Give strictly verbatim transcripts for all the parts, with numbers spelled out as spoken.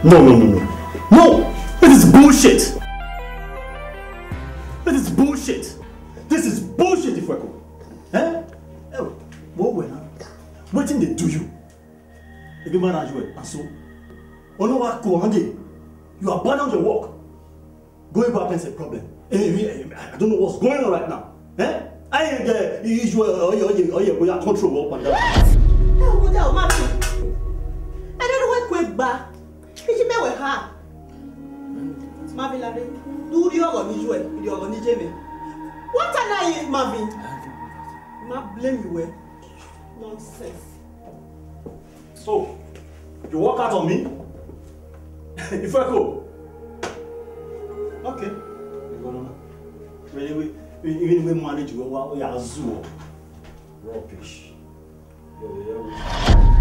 No, no, no, no. No! This is bullshit! This is bullshit! This is bullshit, Ifueko! Eh? Eh, what, what now? Wetin dey do you? If you man as you were, and so, Ono wa ko ande, you abandon your work. Going back is a problem. Eh, eh, eh, I don't know what's going on right now. Eh? I ain't the issue. Oh yeah, oh yeah, oh yeah. We are control up and down. What? Ẹ wo dẹ o, Marvin. Ẹ dẹ wẹ kue gba. Iji mẹ wẹ ha. Marvin lare. Du ri ọghọ ni ju ẹ, ri ọghọ ni je mẹ. What are you, Marvin? Ma blame you well. Nonsense. So, you walk out on me? Ifueko. Okay. You go now. Really, we, we, even we manage, we, we, we are zoo. Rubbish. Yeah, yeah, yeah.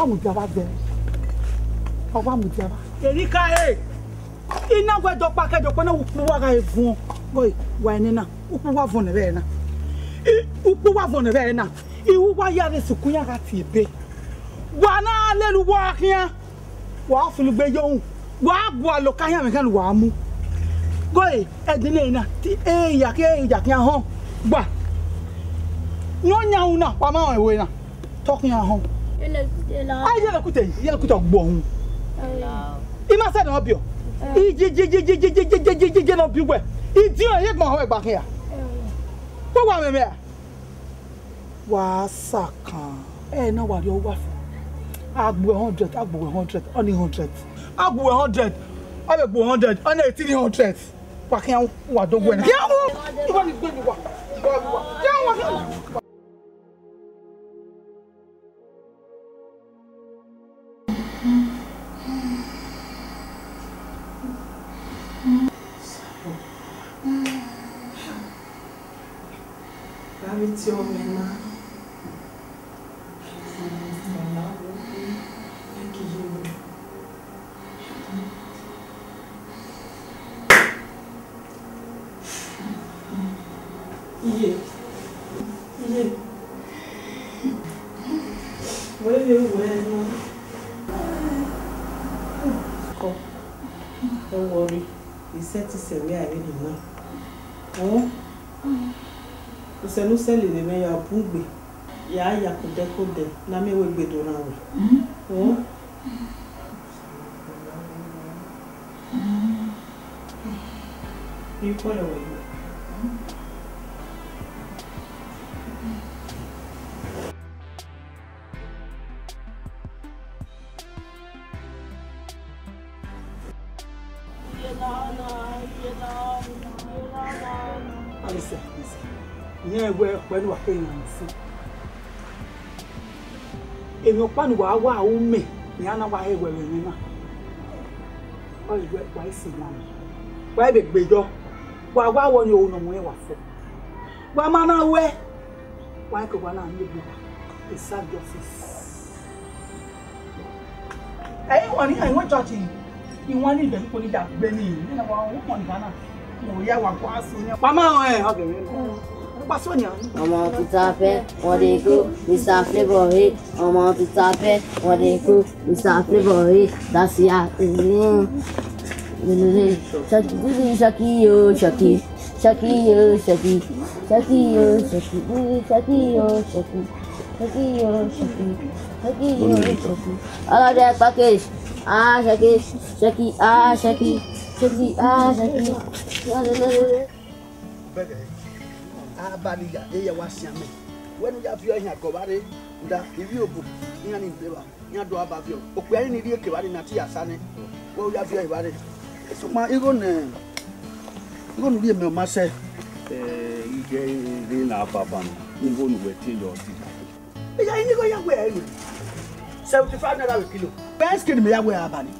Wa mudia vbe azẹ. Wa mudia vbe. Erika e. I na wẹ dọkpa kẹ dọkpa na, ukpo uwa gha vuọn. Goi, wa enena, ukpo uwa vuọn vbe na. I, ukpo uwa vuọn vbe na. I ru uwa ya rre sukun ya gha tie ebe. Wa na lele uwa khian. Wa fulu gbe yo hu. Wa gualọ ka khian vbe khian ne uwa mu. Goi, ẹdin na, ti, e ya ke, e ya khian họn. Gba. Ne ọ yan ru na, wa ma rẹn ẹvbo na. Tọkhian họn. Iyẹlẹ kute, iyẹlẹ kute ọgbọ hun. I ma sẹ ne ọ biọ. Iye, iye, iye ne ọ biẹ uwẹ. Idiọn ye gbọn họn ẹgba khian. Wẹ wa mwẹ mwẹ a? Wa sakan. Ẹ na wa rrie uwa fo. A gbe hundred, a gbe hundred, ọni hundred. A gbe hundred, a vbe gbe hundred, ọni three hundred. Wa khian wa do wẹ na. Khian wu. Iwa ni gbe ni wa. Wa, wa. Khian wa, khian wa. Gha vbe tie ọmọ na. Iye. Iye. Wẹ vbe wẹ nọ. Kọ. Don't worry. I sẹ te sẹ wẹ a vbe nọ na. Ọ. Usẹ ne u sẹ lele mwẹ ya bun gbe. Ya ya kodẹ kodẹ, ne a miẹn wẹ egbe do rran wẹ. Ọ. Listen, listen. Irẹn wẹ ọkpẹ ne uwa keghi yan sin. Emwi ọkpa ne uwa wa ru mẹ, iran na wa he wẹ vbe emwi na. Ọ ghi wẹ wa i sin iran nẹ. Wa i vbe gbe yọ. Wa wa wẹ ọni ohu ne ọ mu rẹn wa fo. Wa ma na ruẹ. Wa i ke wa na miẹn egbe uwa. Inside the office. Ẹ i wan ni, ẹ i wan judge. I wan ni bẹghe kpo ni ya gbe ni. Ni na wa wan ni ba na. Mo ya wa gua so ni. Wa ma rẹn, ọ gẹrẹ. Wa so ni. Ọmọ tuta fẹ, wọn de ko, Mister Flavour he. Ọmọ tuta fẹ, wọn de ko, Mister Flavour he. That's ya. Shaki, shaki, yo, shaki. Shaki, yo, shaki. Shaki, yo, shaki. Shaki, yo, shaki. Shaki, yo, shaki. Shaki, yo, shaki. All of that package. Ah, shaki, shaki, ah, shaki. Shaki, ah, shaki. Bẹghe, a ba ni ya, e ya wa sian mẹ. Wẹ ne u ya viọ ehian gọ vba rre, da, ivbi obo, iran ni deba. Iran do aba viọ. Okpia ni rhie ke vba ni na ti ya sa nẹ. Wẹ u ya viọ evba rre. Sokpan igho ne, igho ne u rhie mẹ ọ ma sẹ. Eh, ighẹ rre na baba na, igho ne uwẹ tie yọ ti. Iya, ini igho ya wẹ ẹre. Seventy five naira vbe kilo. Best skin mẹ ya wẹ aba ni.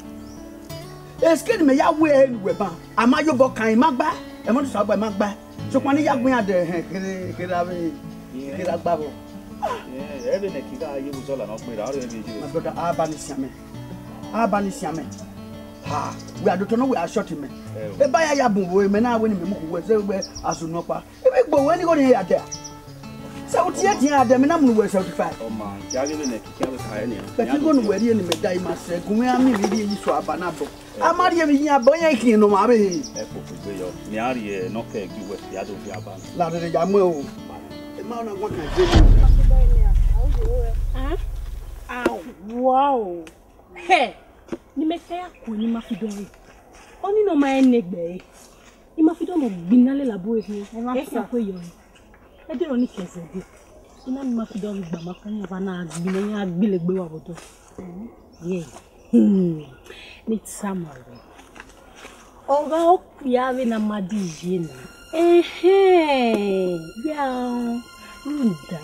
E skin mẹ ya wẹ ẹre ne uwẹ ban. A ma yobọ kan, I ma gba. Ẹmwẹ ne Osanobua ma gba. Sokpan ne I ya gu iran dẹ, ẹhẹn, kherhe, kherhe avbe, kherhe agba vbọ. Ẹ vbe nẹ, kigha ye vbe zọla ne ọ gberra, ọ rẹ vbe ye. My brother, a ba ni sian mẹ. A ba ni sian mẹ. Ha, wẹ a do tọn nọ, wẹ a short mẹ. Eba ya ya bun vbe mẹ na wẹ ne mẹ mu khu wẹ zẹ wẹ a sunu ọkpa. Ebe gbe wẹ ni igho ne iran ya dẹ. Sẹ u tie tiẹn a dẹ, mẹ na mu wẹ seventy five. Ọ ma, kegha vbe nẹ, kegha vbe ka ẹre nian. Bẹt igho ne uwẹ rhie ne mẹ da, I ma sẹ gun mwẹ a miẹn vbe rhie ye iso aba na bọ. A ma rhie vbe iyan bọ, iran i khian ne ọ ma vbe he. Ẹ koko egbe yọ, ne a rhie ne ọ kẹ gie uwẹ, ya do viọ aba na. La rere ya mu ẹre o. Emwa na guan kan je ni. Ah, ah, wow. Hẹ, ne imẹ ka ya ku ne ima fi dọ re. Ọni ne ọ ma rẹn ne egbe ẹre. Ima fi dọ nọ gbinna lele abo ehe. Ẹ ma sa. Ẹ khian ku eyọ re. Ẹ deghẹ ọni kẹ zẹdẹ. Ina ne ima fi dọ ghi gba ma kọn ọmwa na gbinna, iran gbele egbe wa vbe odọ. Ye. Hmm. Ne I tama ruẹ. Ọ gha okpia vbene Amadi ye na. Ẹhẹn, ya rhunmwuda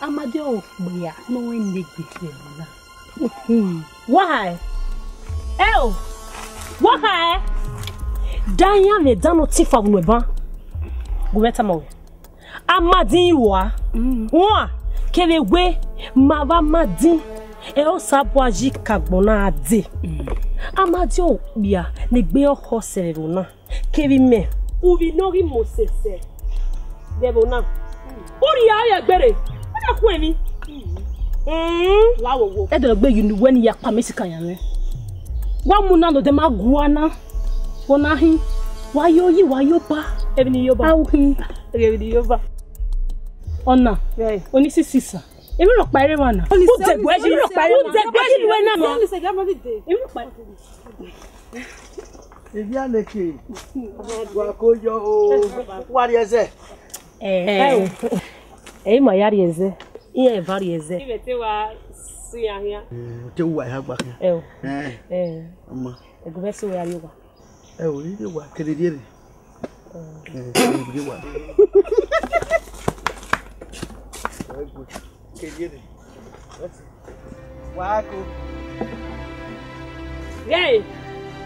Amadi ọre okpia ne ọ rẹn ne egbe ẹvbo na. Wa kha ẹe? Ẹ o, wa kha ẹe? Da iran vbe dan ne ọ tin fa vbe unu ẹban. Gu mwẹ tama ruẹ. Amadi rua. Wan kevbe wẹ ma vbe Amadi, ẹ Osanobua yi ka agbọn na dee. Amadi okpia ne egbe ọkhọ sẹ vbe ẹvbo na. Kevbe imẹ, uvbi ne ọ ghi mu osẹsẹ vbe ẹvbo na. U rhie aro ye egbe rre, ọ na khu emwi. Mm. La wo wo. Ẹdẹ gbe yi ne uwẹ ne I ya kpa Messi ka yan mwẹ. Wa mu na nọ, de ma gua na. Wo na hin. Wa yo yi, wa yo ba. Emwi ne I yo ba. A u hin. Emwi ne I yo ba. Ọna. Right. Oni sisi sa. Emwi rhọkpa i re emwa na. U dẹgbe yi, emwi rhọkpa i re emwa na. U dẹgbe yi, emwi rhọkpa i re emwa na. Emwi rhọkpa. Ivia neke. Wa ko yo o. Wa rhie ẹzẹ. Eh. Ẹ o. Ẹ i ma ya rhie ẹzẹ. Iran eva rhie ẹzẹ. Ivẹ te wa su iran khian. Eh, te uwa ya gba khian. Ẹ o. Eh. Eh. Ọmọ. Ẹgọmẹ so ya rhie owa. Ẹ o, rhie owa, kere rhie rre. Eh, kere rhie owa. Kere rhie rre. Wa ko. Ghẹ,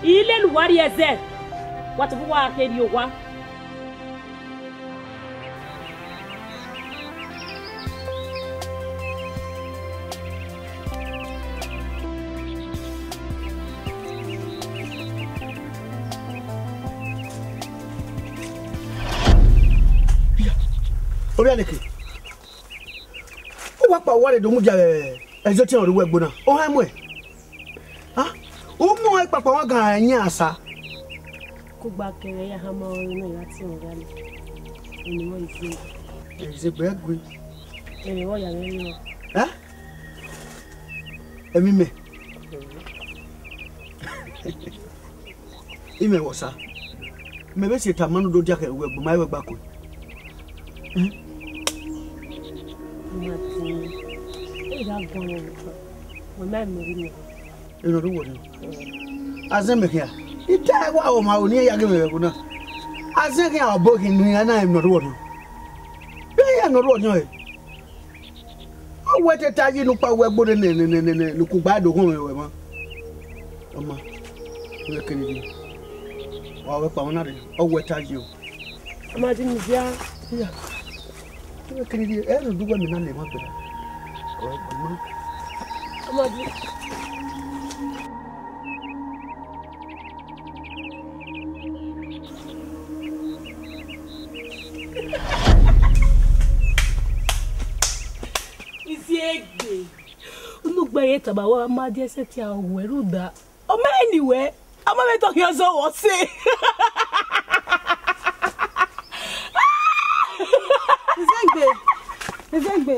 I lele uwa rhie ẹzẹ, wa tobọ uwa kherhie owa. Ovbi aneke, u wa kpa uwa rre do mudia vbe ẹzọ ọtiẹn ọre uwu ẹgbo na, ọ họn muẹ. Ah, u mu ọnrẹn kpakpa ọmwa gan ẹyin asa. Kugba kẹrẹ ya hama ọre na ya tie ọmwa gha ni. Eni wọ ize. Ize gbe gui. Eni wọ ya mwẹ rọ. Eh? Emwi mẹ. Imẹ vbe Osa. Mẹ vbe si tama ne u do dia khẹ ruẹ, gbe ma ruẹ gba kue. Eh? Ima ti, e gha guan mwẹ vbe, wẹ ma mẹ rhie mẹ. Emwi ne ọ rre uwẹ ọnii. Azẹn mẹ khian. I ta ẹe wa ho ma ho ne iran ya gie mwẹ vbe ẹvbo na. Azẹn khian ọbo khin ne iran na, emwi ne ọ rre uwẹ ọnii. Iran ne ọ rre uwẹ ọnii ọre. Ọ wẹ te ta yi ne u kpa uwu ẹgbo ne, ne, ne ukugba do ghọnmwẹ ruẹ mwa. Ọ ma, u vbe kere rhie. Wa wẹ kpa mwa na rre, ọ wẹ ta yi o. Amadi, mudia. Iya. U vbe kere rhie, ẹ rhunmwuda uwẹ mẹ na lẹ mwa gberra. Ọ wẹ gbe mwa. Amadi. Iziegbe. Unu gbe ye tama wẹ Amadi ẹsẹtin a wẹ rhunmwuda. Ọ ma rẹn ne wẹ, ọ ma vbe tọ khian zọ wẹ ọse. Iziegbe, Iziegbe.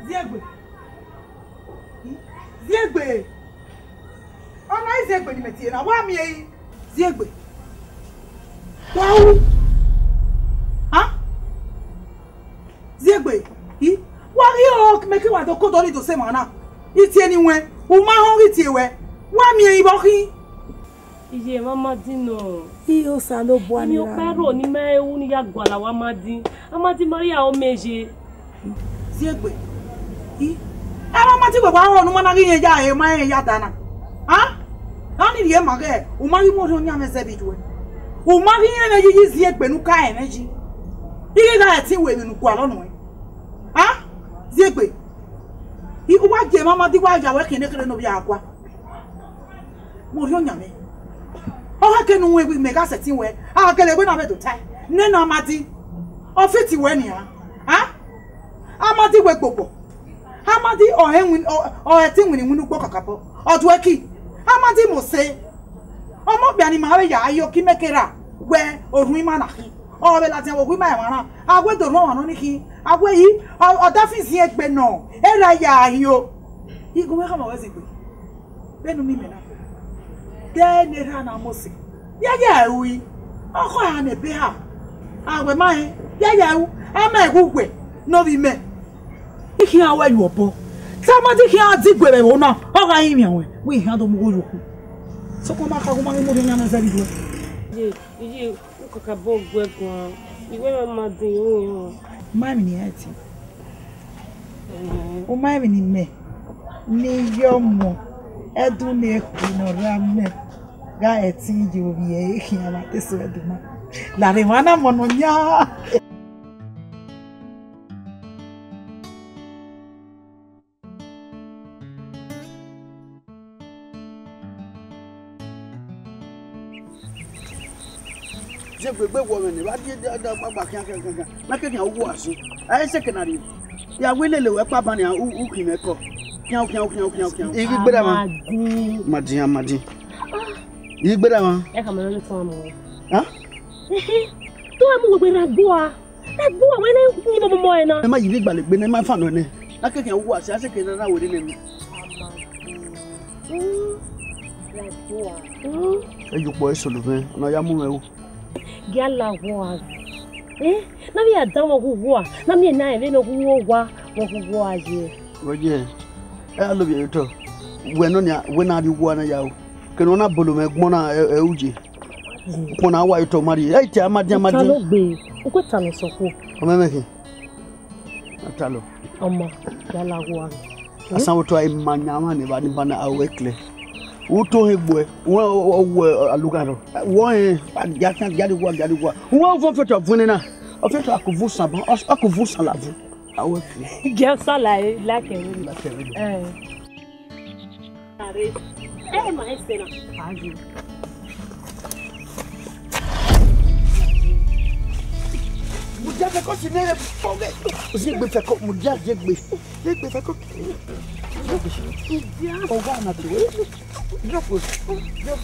Ziegbe. Ziegbe. Ọna i Ziegbe ne imẹ tie na, wa miẹn i. Ziegbe. Wa ru. Ha? Ziegbe, i, wa ghi họn mẹ ke wa do kodo ni do sẹ emwa na. I tie ni wẹn, u ma họn ghi tie wẹ. Wa miẹn i vbe ọ khin. Iye, mama din nọ. Iye, Osanobua ni ra. Okpẹrọ ne ima ru ne I ya gualọ avbe Amadi. Amadi ma rhie aro mẹ ye. Ziegbe. I, ẹ, Amadi wẹ wa rọ ne u ma na ghi rẹn ya, ẹ, ma rẹn ya da na. A? A ni rhie ma ghẹ, u ma ghi mu orhiọn yan mwẹ zẹ vbe iduẹ. U ma ghi rẹn mwẹ yi, yi Ziegbe ne u ka rẹn mwẹ yi. I ghi gha ẹtin wẹ emwi ne u gualọ nuẹn. A? Ziegbe. I, u wa gie Amadi wa ya wẹ khian nekherhe ne ovbi a gua. Mu orhiọn yan mwẹ. Ọ gha kene u wẹ, mẹ gha sẹtin wẹ, a gele wẹ na vbe do tae. Nene Amadi, ọ fit wẹ nian. A? Amadi wẹ gbogbo. Amadi ọ hẹ winna, ọ, ọ hẹ ẹtin winna winna ugbo kakabọ. Ọ duẹ ki. Amadi mose. Ọmọ okpia ni ma vbe ya yo ki mẹ ke ra wẹ orhun ima na khin. Ọ vbe ladian vbe owa ima ẹmwẹ na. A wẹ do rhọn ọmwa nọ ni khin. A wẹ yi, ọ, ọ da fi ziengbe nọ. Erha ya yo. Igun mwẹ khama wẹ zigbe. Vbene u miẹn imẹ na, de ne erha na mose, ya ya ru i, ọ khọ a ne ebe ha, a wẹ ma rẹn, ya ya ru, a ma ẹghẹ uwẹ ne ovbi mẹ. I khian ru ẹre obọ, te Amadi khian di gue vbe ẹvbo na, ọ gha rinmwian ruẹ, wẹ I khian do mu igho ye okhu. Sokpan ma kha gu ma ghi mu orhiọn yan mwẹ zẹ vbe iduẹ. Ye, iye, u kakabọ guẹ guan, I wẹ mẹ ma din ru rẹn. Ma emwi ne I ra ẹtin. U ma emwi ne imẹ ne I ye ọmọ ẹdun ne ekhui ne ọ rre amẹ gha ẹtin ye ovbi ẹre khian vbe adesẹ Ẹdo na. Larre emwa na mọ nọ yan. Ziegbe, gbe wọ mwẹ nẹ, vbe a die da, da kpakpa khian, khian, khian, khian. Na ke khian uwu asu. A i seke na rrie. Ya wẹ lele wẹ kpa ban nian, u, u khin mwẹ kọ. Khian, khian, khian, khian, khian. I ghi gberra mwa. Amadi. Amadi, Amadi. I ghi gberra mwa. Ẹ ka ma rẹ tọn amọ. Ha? Tọn amọ wẹ gberra gua. Ẹ gbe uwa wẹ ne I miẹn ọmọmọ ẹre na. Ẹ ma yi vbe igbalegbe nẹ, ẹ ma fa nọ nẹ. Na ke khian uwu asu, a seke na na were nẹ. Amadi. Mm. Like uwa. Mm. Ẹ ye ukpọ eso lo mwẹ, ne ọ ya mu mwẹ ru. Gia la uwa. Eh? Na vbe ya dan vbe ọghe uwa, na miẹn na rẹn vbene ọghe uwa, vbe ọghe uwa ye. Vbe ọ ye, ẹ a lo vbe otọ. Wẹ nọ nia, wẹ na rrie uwu na ya ru. Kene ọ na bolo mwẹ gbọn na, ẹ, ẹ, u ye. Ukpọn na wa ye otọ ma rrie. Ẹ i te Amadi, Amadi. Utalọ gbe, u kue talọ sẹ ọkhuo. Ọ mẹ mwẹ khin. Atalọ. Ọmọ, ya la uwa. Asan vbe otọ a i ma yan mwa ne evba ni ba na, a ru ẹre clear. U to he gbuẹ, u wẹ ọ, ọ, ọ wẹ alugha rọ. Wọ hẹn, a gia khian, gia rrie uwa, gia rrie uwa. U wẹ ovẹn ọfiotọ vuọn nena. Ọfiotọ a ku vu usan ban, ọ, a ku vu usan la vu. A ru ẹre clear. Jẹ usan la, like ẹre. Like ẹre. Eh. Are, ẹ ma ẹse na. Aye. Mudia fẹko si nẹ bọgẹ. Ziegbe fẹko, mudia ziegbe. Ziegbe fẹko. Ọgha na to. Drop, drop.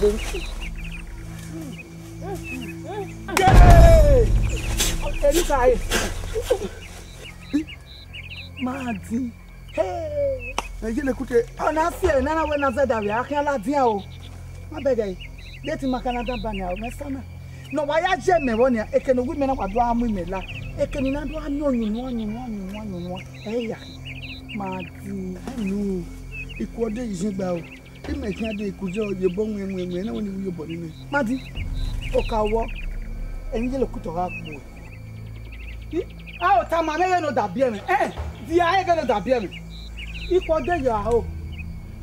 Yay! Eri ka e. Amadi. Hey! Ẹ ye ne kute. Ọ na si ẹre nana wẹ na zẹdẹ vbe a khian ladian o. Ma bẹgẹ, de te ima khian na dan ba nian o, mẹ sa na. Ne ọ wa ya ye mẹ vbọ nian, eke ne owa imẹ na wa do gha mu imẹ la, eke ne I na do gha miẹn ọyunnuan, ọyunnuan, ọyunnuan, ọyunnuan, ẹ i ya. Amadi, ẹ nu, I ku ọdẹ yi zin gba o. Imẹ khian de ku ye obọ wiẹn, wiẹn, wiẹn, na wẹ ne I ru ye obọ nene. Amadi, oka wọ, ẹyin ye ne kute ọ gha gbe uẹ. I, a ro tama mwẹ ighẹ ne ọ da biẹ mwẹ. Ẹn, dia ẹre ighẹ ne ọ da biẹ mwẹ. I ku ọdẹ ya o.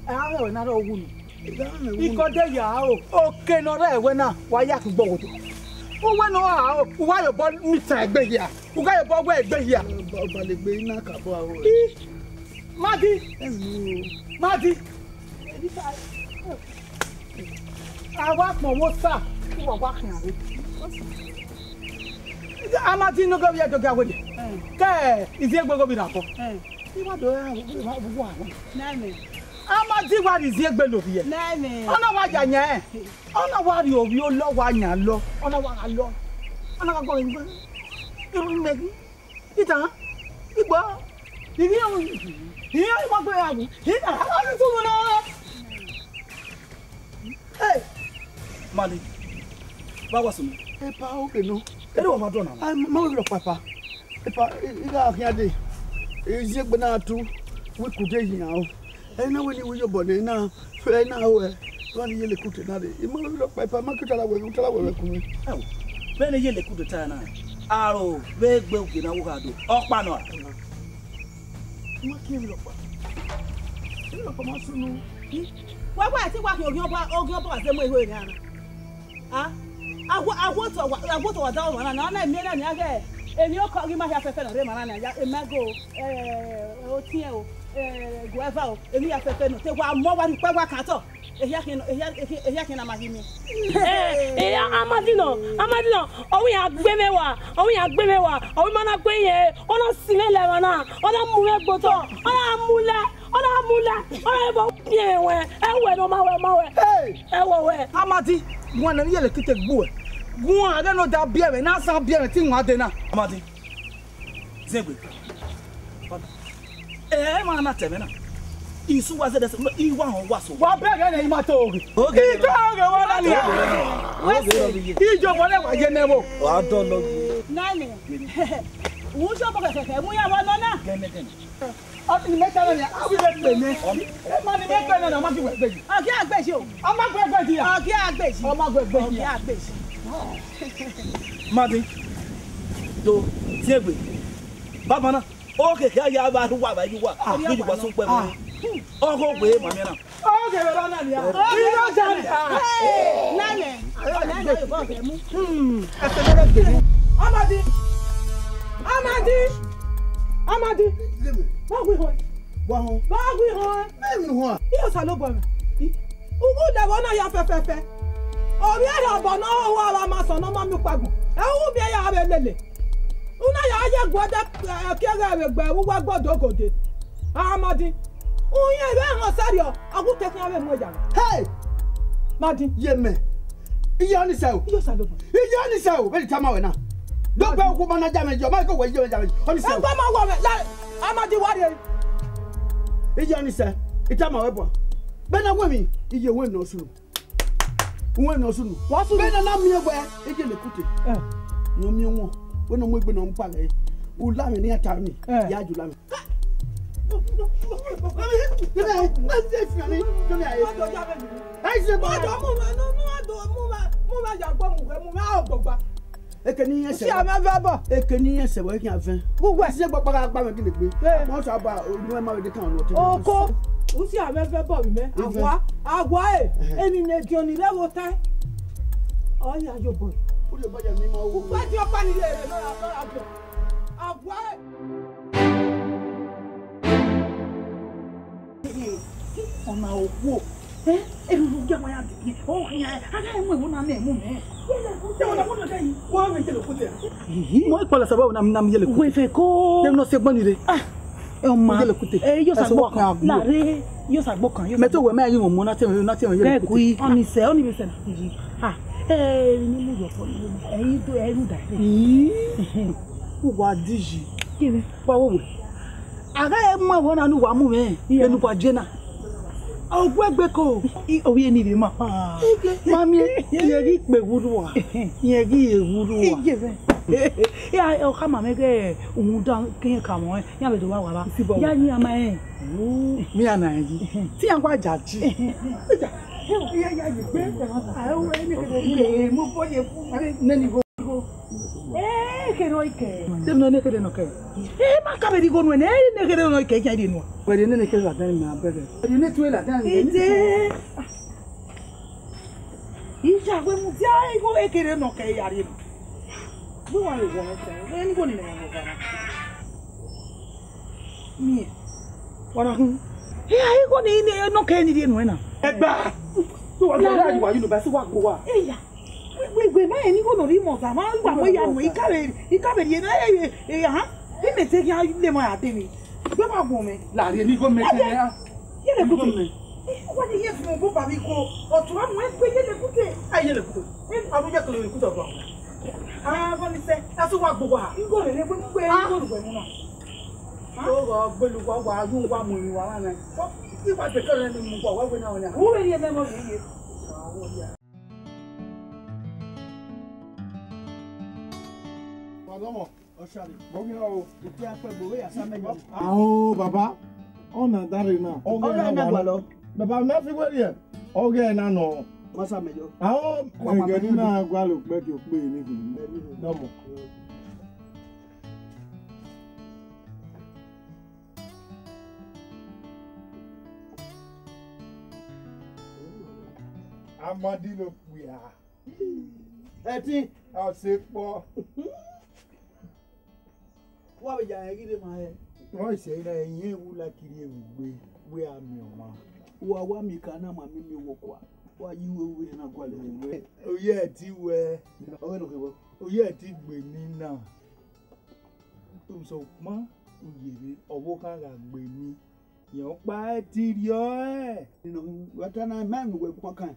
Ẹ a mwẹ ọre ne a rọ wu nọ. I ku ọdẹ ya o. Oke ne ọ rre ẹwẹ na, wa ya kugbe ọghodo. Uwẹ ne ọ ra o, u gha ye obọ mitan egbe hia. U gha ye obọ wẹ egbe hia. Ọba, ọba legbe na ka bọ aro. I, Amadi. Ẹ nu o. Amadi. A wa kpọn vbe Osa, uwa wa khian rre. Amadi ne oghe ovbi ẹre do gia werriẹ. Ke Iziegbe ghe ovbi rre abọ. I wa do ra vbe uwa. Nene. Amadi wa rhie Iziegbe ne ovbi ẹre. Nene. Ọ na wa ya yan ẹn. Ọ na wa rhie ovbi olọ wa yan lọ. Ọ na wa gha lọ. Ọ na wa gọ vbe irun mẹ. Itan, igbo, ihian, ihian ima gbe ya wu, ihian, a ni tunu na. Hey! Amadi, ba wa sunu. Epa, oke nọ. Ere wa ma dọ na? Ai, ma wẹ rọ papa. Epa, i, i gha khian de. Iziegbe na tu, wẹ ku de yin o. Ẹ na wẹ ne I ru ye obọ nẹ, ẹ na, ẹ na ho ẹ. Wa ni Iyelekute na rre, I ma vbe rhọkpa, ipa ma ke tara wẹ, u tara wẹ vbe kun. Ẹ o, vbene Iyelekute ta na, aro vbe egbe ugie na wo gha do, ọkpa nọ a? Ma ke emwi rhọkpa. Emwi rhọkpa ma sunu. Wẹ wa ẹtin wa khian oghian ọba, oghian ọba wa zẹ mu eho ere ana. A, a wo, a wo tọ wa, a wo tọ wa da ọmwa na, na, na, emwi na ni a ghẹ, emwi ọkọ ghi ma hia fẹfẹ nọ rre emwa na, ya, emego, eh, otiẹn o, eh, guẹva o, emwi hia fẹfẹ nọ, te wa mọ wa ni kpẹ wa kan tọ. Ehia khian, ehia, ehia, ehia khian na ma ghi miẹn. Eh, eh, Amadi nọ, Amadi nọ, ọ wẹ iran gbe mwẹ wa, ọ wẹ iran gbe mwẹ wa, ọ wẹ ima na gbe yẹn, ọ na si mwẹ lẹ emwa na, ọ na mu mwẹ gbe otọ, ọ na mu lẹ, ọ na mu lẹ, ọ na vbe biẹ mwẹ, ẹ wẹ ne ọ ma wẹ, ọ ma wẹ. Hey! Ẹ wẹ wẹ. Amadi, guan ne Iyelekute gbuẹ, guan ghẹ ne ọ da biẹ mwẹ, ne a sa biẹ mwẹ te I wan dee na. Amadi. Zẹgbe. Ẹ ma na tẹmwẹ na. Isu wa zẹdẹ sẹ, I wa họn wa so. Wa bẹghe ne I ma to oghe. Oghe I to oghe wa na nia. Oghe rọ vbe ye. Ijo bọ ne wa ye nẹ vbo. Wa dọ lọ. Nani. Wu so bọ kẹkẹ mu ya wa nọ na. Gẹnẹ gẹnẹ. Ọ ni mẹ ta nọ nia, a wi vbe kpe nẹ. Ẹ ma ni mẹ kpe nẹ na, ọ ma ghi wẹ gbe yi. Ọ ghi a gbe yi o. Ọ ma gbe gbe yi a. Ọ ghi a gbe yi. Ọ ma gbe gbe yi a. Ọ ghi a gbe yi. Madi, do tie egbe. Baba na, o keke a ya vbe arhu uwa vbe arhu uwa, a ghi ye uwa sẹ ukpẹ vbe. Ọghe ogbe ma miẹn na. Ọghe vbe na nia. Ọghe vbe na nia. Nene, ọna ya yo bọ vbe mu. Hmm, ẹsẹ ne gbe. Amadi. Amadi. Amadi. Wa gui họn. Wa họn. Wa gui họn. Mẹ nu họn. Iyo Osanobua mẹ. Uwu lẹ vbe ọ na ya fẹfẹfẹ. Ovbi ẹre ọbọ ne ọ ho avbe amasọn ne ọ ma miẹn ukpagbọn. Ẹ u miẹn ya vbe lele. U na ya ye guọdẹ, eh, kiẹghẹ vbe gbe vbe uwu ẹgbẹe odogode. Amadi. U yẹn vbe họn sẹrriọ, ọ gu te khian vbe mu ya. Hey! Madi. Ye mẹ. Iye ọni sẹ o. Iyo Osanobua. Iye ọni sẹ o, vbene I tama ruẹ na. Do gbe okhuo ma na ja mwẹ yi, ọ ma ke wẹ yi, ọ ma ja mwẹ yi. Ọni sẹ o. Egbe ma wọ mwẹ, la, Amadi wa rrie. Iye ọni sẹ, I tama ruẹ bua. Vbene a wẹ emwi, iye wẹ emwi ne ọ sunu. Uwẹ ne ọ sunu. Wa sunu. Vbene a na miẹn wẹ, Iyelekute. Eh. Ne ọ miẹn wọn, wẹ ne ọ mu egbe ne ọ mu pa ghẹ. U la mwẹ ne iran ta ni, eh, ya ju la mwẹ. Eke ne iran sẹ, eke ne iran sẹ wẹ khian vẹ. Uwẹ. Isi gbọkpa gha gba mwẹ gele gbe. Eh. Ma sọ aba, unu ma vbe de kan ọnọ te. Oko. Usi amẹ vẹ bọ vbe mẹ. Awa, awa e. Eni ne diọn ni rẹ vbe ota. Ọ ya yo bọ. U de ba ya mi ma wo. Upa ti ọkpa ni le re nọ ra nọ ra bọ. Awa e. Ọna okhuo. Eh, erhurhu gie wa ya dee. Ọ khian, a gha mu ẹvbo na nẹ mu mẹ. Yele kute. Wa vbe yele kute. Mo ikpọlọ sẹ vbe na, na yele kute. Wẹ fẹ ko. Dem no se gbọn ni re. Ah, ẹ ma. Yele kute. Eh, yo sa gbọ kan. La re, yo sa gbọ kan. Mẹ to wẹ mẹ yi wọn mo na te, na te yele kute. Ọni sẹ, ọni sẹ na. Ah, eh, ni mu yo ko. Eh, do, eh, ruda. Ii. Uwa diji. Kí ni? Wa wo wẹ. A gha mu ẹvbo na ne uwa mu mwẹ, yeah, vbene uwa je na. Ọ gu egbe ko. I, ovbi eni rre ma. Ma miẹn, irẹn ghi kpe vbe urhu uwa. Irẹn ghi re vbe urhu uwa. Iye mwẹ. Ya, ọ khama mwẹ ghe, uhunmwu da ke irẹn ka mwẹ, iran vbe do vba uwa vba. Isi bọ. Ya yin ama rẹn. Mẹ iran na yi. Te iran gua ja ji. Iye, ya ye gbe. A, o, eni kede ye, mo bo ye fu. Nene igho. Eh, kherhe ọ i kẹ. Te ne kherhe nọ kẹ. Eh, ma ka vbe rhie igho nuẹn nẹ, ne kherhe nọ i kẹ, iran rhie nuẹn. Wẹ rhie nene kherhe ladian mẹ abẹghe. Wẹ rhie ne tue ladian mẹ. Ide. Iya, wẹ mudia igho ekherhe nọ kẹ ya rhie nuẹn. Wẹ wa rhie igho nọ kẹ, wẹ ni igho ni mẹ ya nọ kẹ. Miẹn. Wa na hun. Iya, igho ni, ni, nọ kẹ ni rhie nuẹn na. Ẹgba. Tu wa gbe ya wa yu no ba si wa gbo wa. Iya. Wẹ, wẹ, wẹ, ma rẹn igho nọ rhie mẹ ọza, ma wa mu ya mu, I ka vbe, I ka vbe rhie na, eh, eh, eh, ahan. Vbe mẹ te khian le ma ya de mi. Gbe ma gbọn mẹ. La rhie ni igho mẹ kẹ ya. Yele kute. Igho mẹ. Eh, wa ni ye fi mu bu ba mi ko. Ọtu a mu egbe yele kute. A yele kute. Eh, a mu ye kele kute ọtu a. Ah, bọ ni sẹ. A su wa gbo wa. Igho rẹ ne gbe gbe igho rẹ mu na. Ah. O wa gbelu wa wa yu wa mu ni wa wa na. Iwa de kẹrẹ ni mu wa wa we na wa na. Wo vbe rhie mẹ mọ ye ye. Wa wo ya. Wa lọmọ, ọshare. Mo ghi họn o. Ite akpẹ gbe owẹ ya sa mẹ yọ. Ao, baba. Ọ na dare na. Ọ ghẹ na gbalọ. Baba, mẹ fi wẹ rhie. Ọghẹ na nọ. Masa mẹ yọ. Ahọ, ẹgẹ ne I na gualọ okpẹki okpe ni khin. Nọmọ. Amadi no kpia. Ẹtin. Ọsekpọ. Wa vbe ya rẹn ghi rre ma hẹ. Wẹ sẹ na, ẹyẹn wu la kiri evbugbe, wẹ a miẹn ọmwa. Wa wa miẹn ka na ma miẹn miẹn wọ kua. Wa yi uwu vbene na gualọ wẹ. Oye ẹtin wẹ. Ọghe nọ kevbọ. Oye ẹtin gbe ni na. Usokpan uyevbe, ọvbokhan gha gbe ni. Rẹn ọkpa ẹtin rriọ ẹ. Nọ, wa ta na, ma miẹn uwẹ guan kan.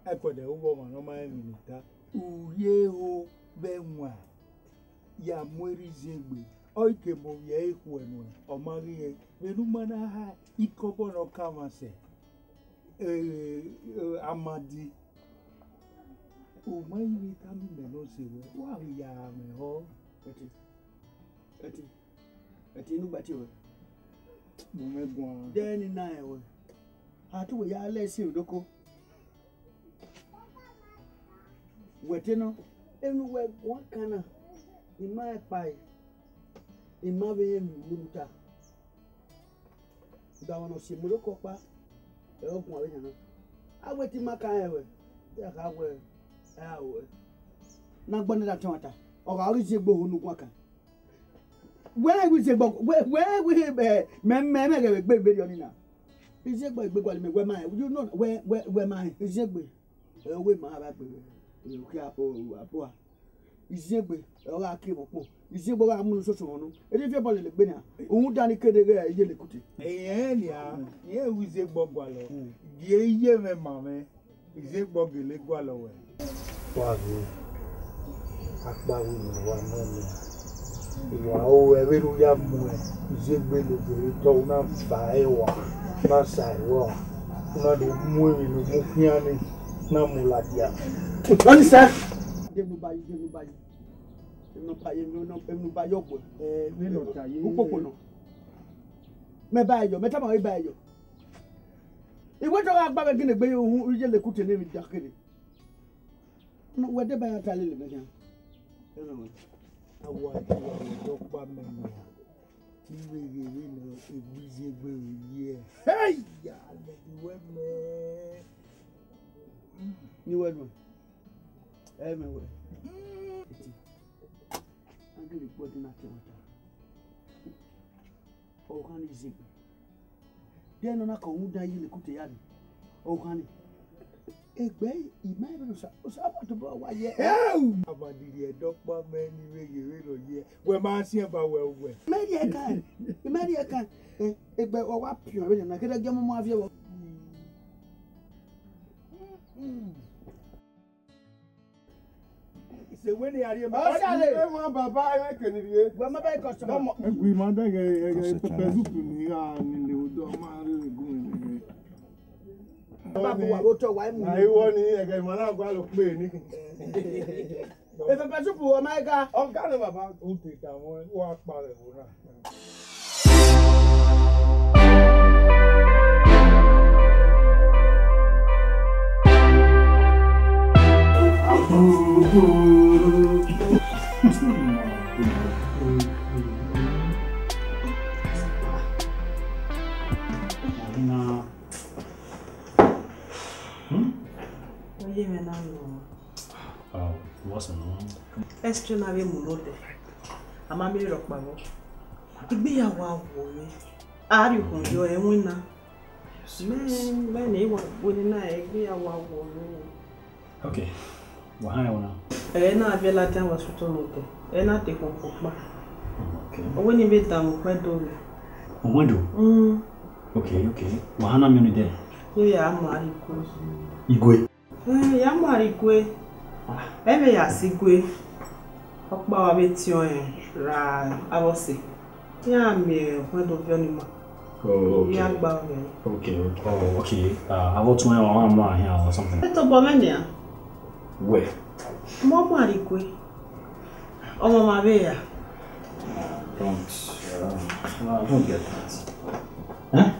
Ẹkuẹdẹ ru ọmwa ne ọ ma rẹn emwi ne I ta. Urhi eho vbe ẹwaẹn ya mu erha Iziegbe, ọ i ke mu ovbi ẹre khuẹ nuẹn, ọ ma ghi rẹn. Vbene u ma na ha ikọbọ ne ọ ka mwa sẹ, eh, eh, Amadi, u ma i vbe tama imẹ ne ọ sẹ ruẹ, wa vbe ya mwẹ họ. Ẹtin, ẹtin, ẹtin, inu gba tie ruẹ. Mu mwẹ guan. De ẹre ne I na rẹn ruẹ? A te wẹ ya lẹ ẹse odoko. Wẹ te nọ, enu wẹ guan kan na, I ma rẹn kpare, I ma vbe rẹn emwi ne u ta. Ugbẹn ọmwa ne ọ si emwi rre okọ ọkpa, ẹre ọ guan vbe yan na. A wẹ te I ma kan rẹn ruẹ, ya kha wẹ, a ruẹ. Ne agbọn ne da tẹn ọmwa ta, ọ gha ghi Iziegbe ohu ne u guan kan. Wẹ rẹn wẹ Iziegbe, wẹ, wẹ rẹn wẹ, eh, mẹ, mẹ, mẹ ghẹ vbe gbe vberriọ nii na. Iziegbe egbe gualọ mẹ, wẹ ma rẹn, you know, wẹ, wẹ, wẹ ma rẹn, Iziegbe. Ẹ, wẹ ma vba gbe vbe, ẹ, okhian, o, abua. Iziegbe, ẹ, ọ gha kie mwẹ ukpọn. Iziegbe ọ gha mu unu soso họn unu. Ede fi ẹbọ lele egbe nian. Uhunmwu dan ne I kede ghẹ Iyelekute. Ẹyẹn nian, irẹn wẹ Iziegbe gualọ. Hmm. Gie iye mwẹ ma mwẹ. Iziegbe gele gualọ wẹ. Wa ghe, akpawẹ ne wa nọ nian. Wa ru ẹvbo ne u ya mu Iziegbe lele otọ, u na ba ẹre wa, u na sa ẹre wa, u na do mu emwi ne u mu khian nii, u na mu ladian. Ọni sẹ. Jẹnu ba yi, jẹnu ba yi. Emwi ne ọ ba yi, emwi ne ọ ba yi ọgbọ. Eh, vbene ọ ta ye. Ukpokpo nọ. Mẹ ba ẹre yọ, mẹ tama ọre ba ẹre yọ. I wẹ te ọ gha gba mwẹ ginegbe ye uhunmwu Iyelekute ne emwi dan kherhe. Wẹ deba ya ta lele mwẹ khian. Ẹnọ wẹ. Awa ti wa wẹ dọkpa mẹ nian. Ivbe ghe vbene egbe Iziegbe vbe ye. Hey! Ya lẹ vbe wẹ mẹ. Ni wẹ nuẹn. Ẹ mẹ wẹ. Eti. A gele kpọdin na tẹ ọmwa ta. Ọvbokhan ni Iziegbe. Deghẹ ne ọ na kọ rhunmwuda Iyelekute ya rre, ọvbokhan ni. Egbe, I ma rẹn vbene Osa, Osanobua tobọ wa ye. Heu! Amadi rhie ẹdẹ ọkpa mẹ ne I vbe ghe vbene ọ ye. Wẹ ma siẹn ba wẹ owẹ. Mẹ rhie kan, I ma rhie kan. Eh, egbe, wa wa piọn vbene na, kẹdẹ gie ọmọ ma viẹ vbọ. Ìṣèwé ni a rí ẹ̀mí. Ọ̀sẹ̀ àlè. Ẹ wọ́n bàbá ẹ kẹ́ni rí e. Wọ́n má bá yín customer. Ẹgbẹ́ ìmọ̀ dẹ́gẹ̀ ẹgbẹ́ pẹpẹ súpù ní ìhà nílé odò ọmọ rẹ̀ gùn ẹ̀. Bàbá kò wà ló tọ̀ wá mú. Àìwọ́ ni ẹgbẹ́ ìmọ̀ náà gbá ló pè é ní. Ẹ pẹpẹ súpù ọmọ ẹ ga. Ọ̀gá ni bàbá ó ti dà wọ́n wá pa rẹ̀ wò náà. Oye mwẹ na nọ. Wow, what's going on? Esther na vbe mu nodẹ, a ma miẹn rhọkpa vbọ. Igbe ya wa wọ mwẹ, a rhie ukhun yọ ẹwẹn na. Mẹ, mẹ ne wa gbe ne na, igbe ya wa wọ mwẹ. Okay, wa họn ẹwẹn na. Ẹ na viẹ ladian wa sutọ nodẹ, ẹ na te koko kpa. Okay. Ọ wẹ ne I vbe danmwẹ ukpẹn do mwẹ. Ukpẹn do? Mm. Okay, okay. Wa họn na miẹn ọnii dẹ. Ye ya mu a rrie igue. Igue? Eh, ya mu a rrie igue. Ẹ vbe ya sẹ igue. Ọkpa wa vbe tiọnrẹn ra avbe ọse. Iran miẹn ukpẹn do viọ ni ma. Oh, okay. Iran gba vbe. Okay, okay. Oh, okay. Ah, avbe ọtuẹn wa ma mu a hian or something. Ẹ tobọ mwẹ nian. Wẹ? Mọ mu a rrie igue. Ọmọ ma vbe ra. Ah, don't, uh, no, I don't get that. Eh?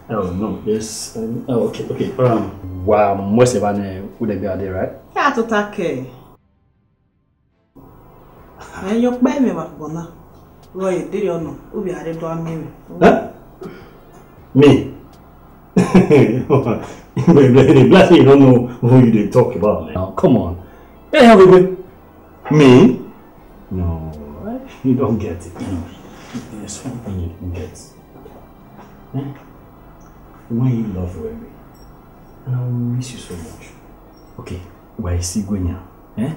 Oh, no, yes. Um, oh, okay, okay. Um, wa muese ba ne udegbe ade, right? Ya tota ke. Ẹ yọ kpa mẹ wa gbọ na. Rọ ye dere ọnọ, u vbe a rre do a miẹn mwẹ. Huh? Me? Blessing, you don't know who you dey talk about, man. Now, come on. Hey, how we go? Me? No, you don't get it. No. There's something you don't get. Eh? When you love Remy, and I will miss you so much. Okay, where is Sigwenya? Eh?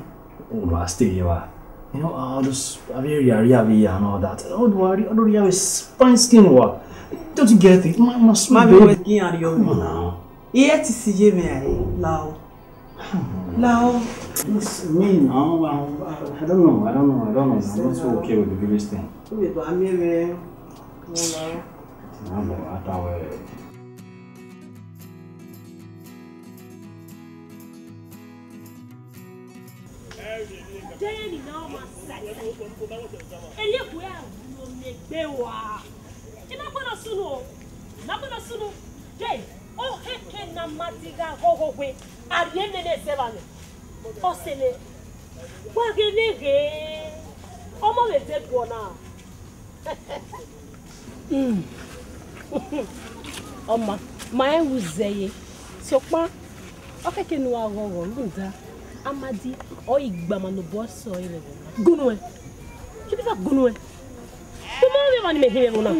Oh, no, I stay here. Ah. You know, I'll just, I'll be here, here, here, and all that. I don't worry, I don't have a s-, fine skin. What? Don't you get it? My, my sweet Mami, baby. Wẹ gin ariọ. Come on now. Iye ti si ye me aye, lao. Lao. It's me now. I, I, I don't know. I don't know. I don't know. I'm not so okay with the village thing. Ube ba mi re. Lao. Nah, but I thought we Deni na ọma sẹsẹ. Eliegbe a ru ne egbe wa. I ma gbọdọ sunu o. I ma gbọdọ sunu. De, ọ khẹke ne Amadi gha ghọghọ wẹ, a rhie nene ẹzẹ evba nẹ. Ọ sẹ nẹ. Wa ghe ne ghe. Ọmọ vbe de guọ na. Mm. Ọ ma, ma rẹn vbe u zẹ ye. Sokpan, ọ khẹke ne uwa ghọghọ, rhunmwuda, Amadi, ọ i gbe ama ne obọ sẹ ọre vbe ẹvbo na. Gunu ẹn. Kevbe eva gunu ẹn. Gu ma vbe emwa ne imẹ hin vbe ẹvbo na.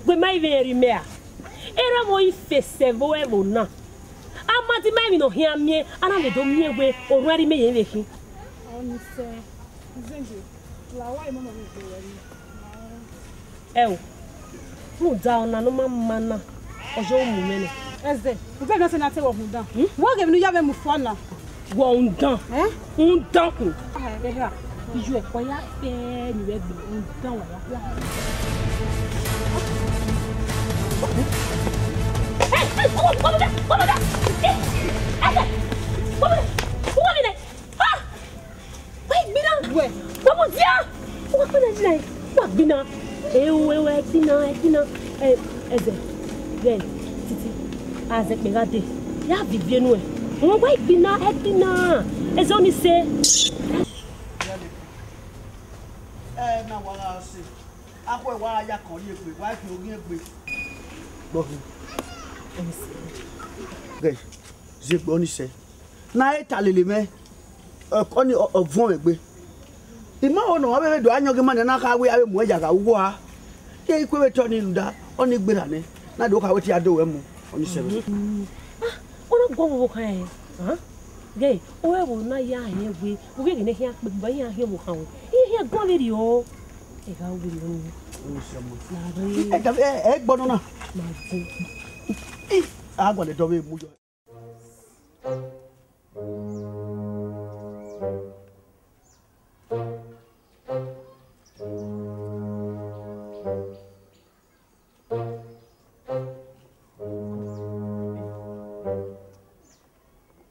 Gu ma i vbe rẹn rri mẹ ra. Erha mwẹ ọre I fe sẹ vbe ẹvbo na. Amadi ma emwi ne ọ khian miẹn, a na vbe do miẹn wẹ orhuẹn rre imẹ ye vbe khin. Ọnii sẹ, Izẹngbe, la wa emọ nọ vbe egbe ruẹ nii. Ẹo, rhunmwuda ọna ne ọ ma ma na, ọ ye mu mwẹ nẹ. Ẹzẹ, u vẹ nọ sẹ ne a te wẹ uhunmwu dan. Hmm? Wẹ ghe emwi ne u ya mwẹ mu fua na. Wẹ uhunmwu dan. Eh? Uhunmwu dan kun. Ah, ehia. Iyuẹ, wa ya kpẹ ni vbe egbe, uhunmwu dan wa ya kpẹ. Hey, hey, come on, come on, come on. Hey, hey, come on. Come on. Ah! Wa gbinna. Wẹ. Wa mu dia. Wa gbinna, gbinna. Wa gbinna. Ewu, ewu, ẹ gbinna, ẹ gbinna. Ẹ, Ẹzẹ. Vẹ, Titi. A zẹ kpẹ gha dee. Ya vivi enu ẹ. Wa, wa gbinna, ẹ gbinna. Ẹzẹ ọnii sẹ. Ẹ na wa gha sẹ. Akhọ wa ya kọn rhie egbe, wa fi oghian egbe. Gbọghi. Ghẹ, zẹ egbe ọnii sẹ. Na re ta lele mwẹ, ọ, ọnii, ọ, ọ vuọn mwẹ egbe. I ma ho ne ọ vbe do ayọn ghe ma nẹ, na kha wẹ a vbe mu ẹn ya gha uwu a. Ke ikue vbe te ọnii rhunmwuda, ọnii gberra nẹ, na do kha wẹ te a do wẹ mu, ọnii sẹ mwẹ. Ah, ọ na guan vbe ọvbokhan ẹre, ah? Ghẹ, ọ rẹ vbe na ya hẹn wẹ, u ghẹ ghi ne khian kpegbe, iran khian vbe okhan wẹ. Iran khian guan vberriọ. Ẹ gha wẹ ne. Ọnii sẹ mwẹ. Na rre. Ẹ, ẹ, ẹ, ẹ gbọnọ na. Ma vo. A gualọ dọ vbe mu yọ.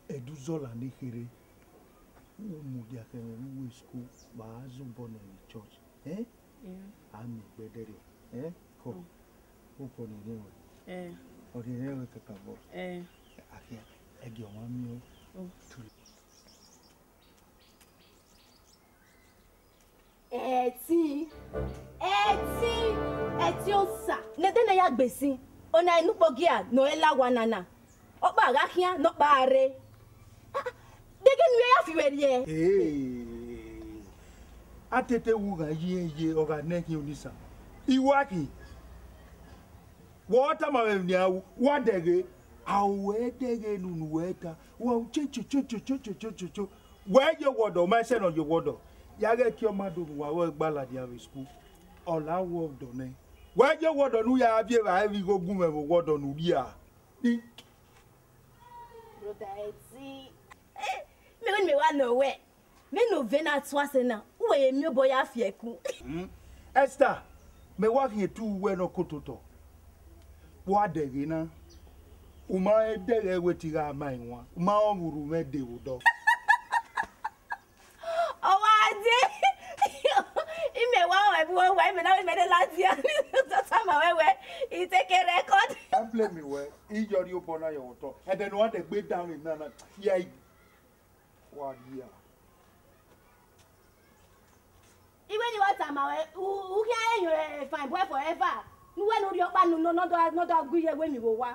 Ẹduzọla ne kherhe, u mudia khẹ mwẹ vbe uwu school, wa zobọ nẹ vbe church, eh? Yeah. A miẹn ẹgbẹdẹrriọ, eh? Kọ, mm, obọ ne rhiẹnrhiẹn wẹ. Eh. Ọ rhiẹnrhiẹn wẹ kakabọ. Eh. Akhia, ẹgie ọmwa miẹn o. Oh. Ẹtin, ẹtin, ẹtin osa. Ne ẹdẹ na ya gbe sin, ọna enu ukpogia ne ọ i la owa nana. Ọkpa gha khian, ne ọkpa rre. Ah, deghẹ ne u ya fi vbe rriẹ. Ee, a tete wu gha ye ye, ọ gha nẹ khian onisa. I wa khin. Wẹ ọ tama mwẹ nian, wa dẹghe. A wẹ dẹghe ne unu wẹ ta. Wa che che che che che che che che che. Wẹ ye owọdọ, ma sẹ ne ọ ye owọdọ. Ya ghẹ ke ọ ma do ne uwa vbe gba ladian vbe school. Ọ la owọdọ nẹ. Wẹ ye owọdọ ne u ya viọ evbare vbe igho gu mwẹ vbe owọdọ ne u rhia. Ni. Brother Eti. Eh, mẹ wẹ ne mẹ wa nọ wẹ. Vbene ovẹn na tuan sẹ na, u wẹ ye miẹn obọ ya fi ẹkun. Hmm. Esther, mẹ wa khian etu uwẹ ne ọ kototọ. Wa dẹghe na, u ma dẹghe wẹ te I gha ma iwan, u ma rẹn vbe urhu mwẹ de vbe odọ. Ọ wa dee, imẹ wa rẹn vbe uwu owa, imẹ na wẹ imẹ de ladian, I tama ruẹ wẹ, I take a record. A blame wẹ, I yọ rhie obọ na ye ọmwẹ otọ. Ẹdẹ ne uwa dẹ gbe danmwẹ na na, ya i wa rhia. Iwẹ ne I wa tama ruẹ, u, u khian re emwi fine boy forever. Ne uwẹ ne u rhie ọkpa ne, ne, ne ọ do, ne ọ do gu iye wẹ emwi vbe owa.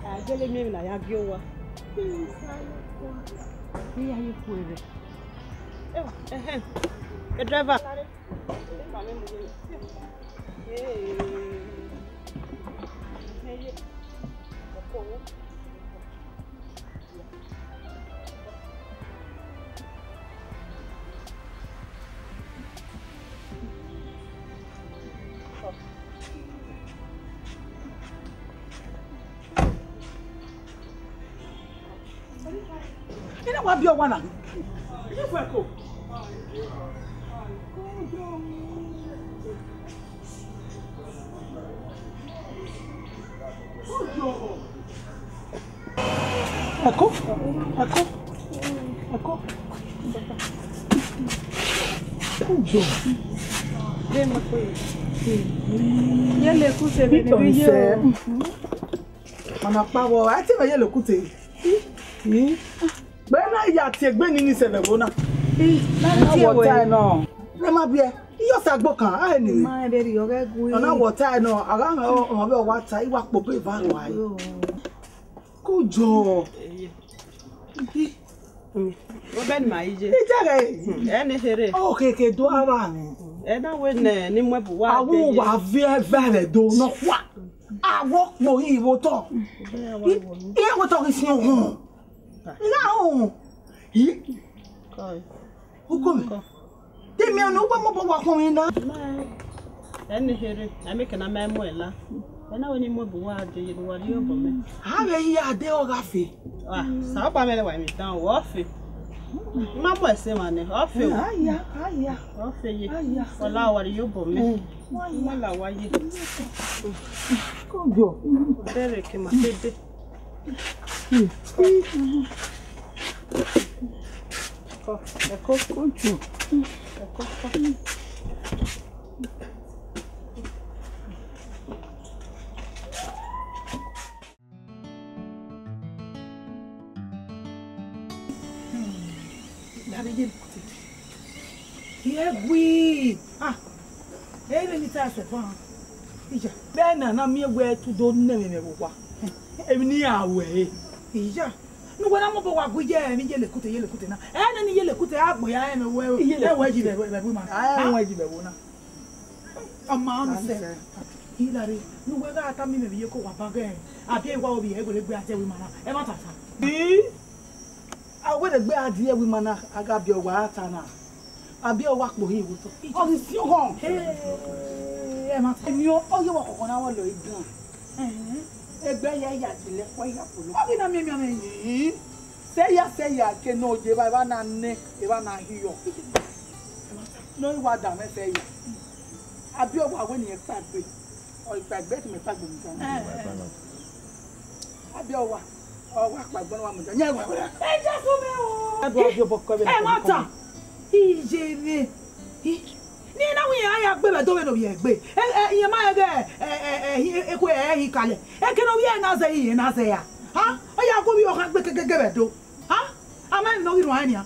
A gele miẹn emwi ne a ya gie owa. Ne I ya ye ikhuo rre. Ẹhẹn. Driver. Ena wa biẹ owa na. Iyẹfuẹko. Ẹko, ẹko, ẹko. Ujo. Ye lekute vbe ne ye o. Ọna kpavbọ, a te mwẹ ye lekute. Gbe na ya tie egbe ni ni sẹ vbe ẹvbo na. Na tie wẹ. Ne ma biẹ, iyọ sa gbo kan, a ni. Ma ebe rri ọghẹ gu. Ọna wọ ta nọ, a gha mwẹ ọmwa vbe ọ wa ta, I wa kpobọ eva ruẹ. Kujọ. Obẹ ne ma ye. Ijẹghẹ. Ẹ ne here. Ọ keke do ava ni. Ẹ na wẹ nẹ, ne I mu ẹbu wa. Awu wa viẹ vẹrẹ do nọkhua. Awọ kpo yi vbe otọ. Iye vbe otọ ghi fian ohọn. I gha họn. Hi. Uko mẹ. Te miẹn ne uwẹ mobọ wa khọn mwẹ na. Ẹ ne here, ẹ mẹ kẹ ne a ma mu ẹre la. Ẹ na wẹ ne I mu ẹbu wa dee ye ne uwa rhie obọ mẹ. A vbe yi a de ọ gha fe. Ah, sa ọkpa mwẹ rẹn wa emwi dan, wẹ ọ fe. Ma mu ẹse mwa nẹ, ọ fe o. Aya, aya. Ọ fe ye. Aya. Ọla wa rhie obọ mẹ. Mm. Ma la wa ye. Kọjọ. Bẹrẹ ke ma te de. Ẹko, ẹko, kọjọ. Ẹko, ẹko. Dare ye kute. Ye gui. Ah. Ere ni ta se pa. Ija. Be na na miẹn wẹ tudo nẹ mwẹ vbe owa. Emwi ne I ra ru ẹre. Ija. Ne uwẹ na mobọ wa gu iye emwi ye lekute, ye lekute na. Ẹ nẹ ni ye lekute, a gbe ya ẹmwẹ wẹ, ẹ wẹ ji vbe, vbe, vbe ma. A wẹ ji vbe wo na. Ọ ma nọ sẹ. Hilary, ne uwẹ gha tama imẹ vbe iyeke owa ban gẹ, a biẹ wa ovbi ẹre wẹ ne egbe a die ẹvbo ima na, ẹmwata ta. Ii, a wẹ ne egbe a die ẹvbo ima na, a gha biẹ owa a ta na. A biẹ owa kpo hin vbe otọ. Ọ ghi si ohọn. Ee, ẹmwata. Emwi ọ, ọ ye owa kọkọ na wẹ lọ igan. Ẹhẹn. Egbe ya ya dele, wa ya kpolo. Ọ ghi na miẹn miẹn mwẹ. Ii, sẹ ya, sẹ ya, ke ne ọ ye evba, evba na nẹ, evba na hiọ. Ne ọ wa da mwẹ sẹ ya. A biẹ owa wẹ ne irẹn kpaegbe, ọ kpaegbe, te imẹ kpaegbe mu dan. Ẹ, ẹ. A biẹ owa, ọ wa kpaegbe ne ọ wa mu dan. Yẹn wẹ wẹ. Ẹ Jesu mẹ o. Ẹ do a biẹ obọ kọ vbe. Ẹmwata. Iye mwẹ. Ẹ, ne na wẹ irẹn a ya gbe vbe ẹdẹ vbene ovbi ẹre gbe. Ẹ, ẹ, irẹn ma rẹn ghe, ẹ, ẹ, ẹ, ẹ, ekhue ẹ hin kalẹ. Eke ne ovbi ẹre na zẹ, irẹn na zẹ ra. Ha? Ọ ya gu ovbi ọkhan gbe kekeke vbe ẹdẹ. Ha? A ma emwi ne ọ ghi rhuanrẹn nian.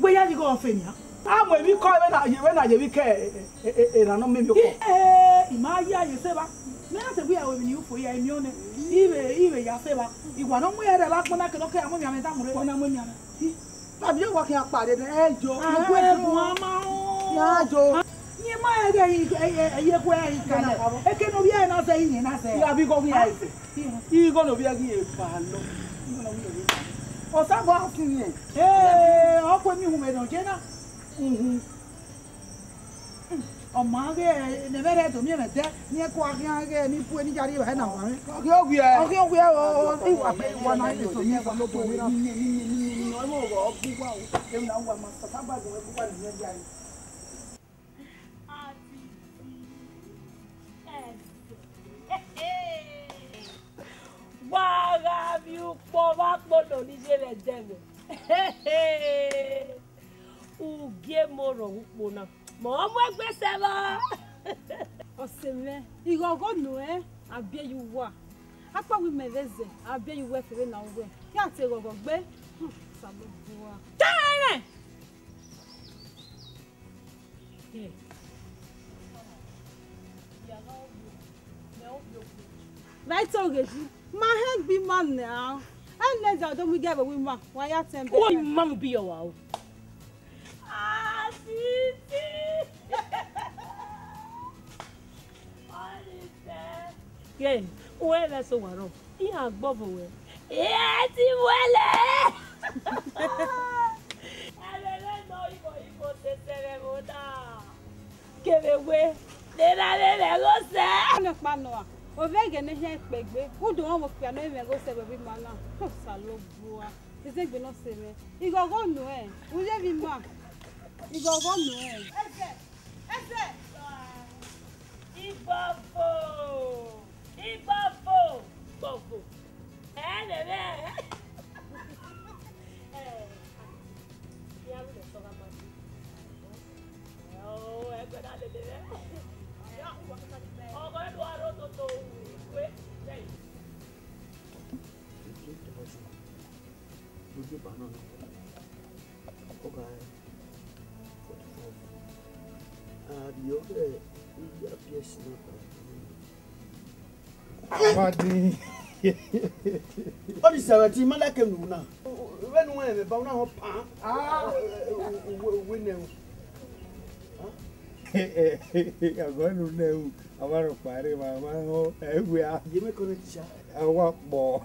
Wẹ ya ye igho ọfe nian. A mu emwi kọ vbene a ye, vbene a ye vbe ke, e, e, e, eran ne ọ miẹn emwi okọ. Ẹ, I ma ya ye sẹ evba. Mẹ na te wẹ ya ru emwi ne I ru fo ya, I miẹn ọnẹ. I vbe, I vbe ya sẹ evba. I wa ne ọ mu ẹre vbe agbọn na, ke ne ọ ke ya mu emwi amwẹ da mu rre. Ọ na mu emwi amwẹ. Abi owa khian kpare nẹ, ẹ yo, ah, ẹ bu ama o. Ya yo. Irẹn ma rẹn ghe, ẹ, ẹ, ẹ, ye ekhue ẹre hin kalẹ. Eke ne ovbi ẹre na zẹ, irẹn na zẹ. Ya bi gho khian ẹse. Igho ne ovbi ẹre ghi ba lọ. Igho ne ovbi ẹre ghi ba lọ. Osanobua a fin irẹn. Ee, ọ kue miẹn uhunmwu vbe ne ọ ye na. Uhun. Ọ ma ghe ne ẹmwẹ rẹ do miẹn mwẹ dẹ, ne irẹn ko a khian ghe ne I bu eni ya rri evbare na wa mwẹ. Ọ ghi owiẹ. Ọ ghi owiẹ o, o, I wa gbe, I wa na ghi so miẹn wa lobọ ni ra. Ọ bu wa o, emwi na wa ma sa, sa ba ghe wẹ bu wa ni ya ye. Adidi. Ẹse. Hey, hey. Ukpọn vbe akpolo ni ye vbe ẹdẹ mwẹ. Ugie mẹ orhọnvwe ukpo na, mẹ ọ mu egbe sẹ vbọ. Ọse mwẹ, ighọghọ nuẹn, a biẹ ye uwa. Akpawẹ imẹ vbe zẹ, a biẹ ye uwa ẹfe vbe ne a ru wẹ. Ya te ghọghọ gbe. Hmm, Osanobua. Tẹrẹ! Vbe a i te oghe yi, ma hẹn gbe ima nian. Ẹnẹ zẹ ọdọ mu ighẹ vbe ima, wa ya tẹn bẹghe. Uwa ima mu bi yọ wa o. Asisi. Ọnii sẹ. Ye, uwẹ vbe ẹse owa rrọọ, iran gbọvo ruẹ. Ẹ ti wẹlẹ. Ẹvbo nọ, ibo ibo sẹsẹ vbe ẹvbo na. Kevbe wẹ, ne erha vbe mwẹ gho sẹ. Ọnọkpa nọ a, ovbi ẹghẹ ne khian kpegbe, u do rẹn vbe okpia ne ọ mwẹ gho sẹ vbe ima na. Osanobua, izegbe ne ọse mwẹ. Ighọghọ nuẹn, u ye vbe ima. Ighọghọ nuẹn. Ẹzẹ, ẹzẹ. Igbọvo, igbọvo, igbọvo. Ẹ, vbe mwẹ. Ẹ, iran ru lẹ sọ gha ma di. Ẹ, o, ẹgbẹ na lele mwẹ. Ọghọ ẹre u aro toto ru ikue. Lójú ìbá náà lọ. Ọgá ẹ, forty-five. Ààrẹ ọgẹ ìyá bíẹ́sì náà kà. Amadi. Ó di seventeen, má lẹ́kẹ̀ nù náà. Wẹ́nu ẹ̀ mẹ́ba náà hàn pàn. Ah. Uwe nẹ o. Àgọ́ nù nẹ o. Àwọn àròpàá rẹ̀ máa ń hàn ẹ̀wẹ̀ á. Yémẹ́kọ́ ní tíṣà. Àwa pọ̀.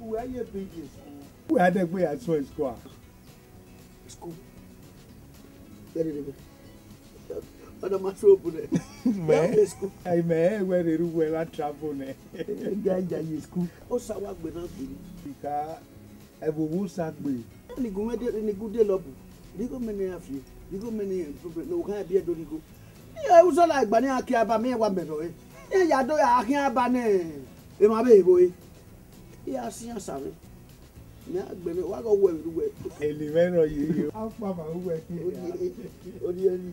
Uwe a ye big in school. Uwe a dẹgbe ya suẹn school a? School. Very, very. Ọdọ ma so open ẹ. Mẹ. School. Ai, mẹ, wẹ rere uwẹ la travel nẹ. Ga ja ye school. Ó sá wa gbẹ náà gbèrú. Ìka ẹvbo wo sa gbe. Ni gun mẹ de, ni gun de lọ bu. Ni go mẹ ne ya fi. Ni go mẹ ne problem. No, kan bi ẹ do ni go. Iye, uzọ la gba ne a kia ba mẹ wa mẹ rọ e. Iye ya do ya khian ba nẹ emwa vbe evo e. Iye a siẹn sa mwẹ. Mẹ a gbẹnnẹ, wa ghe wẹ vbe uwẹ. Eli mwẹ rọ ye yo. Akpa ma uwẹ ke. Odi, odi eri.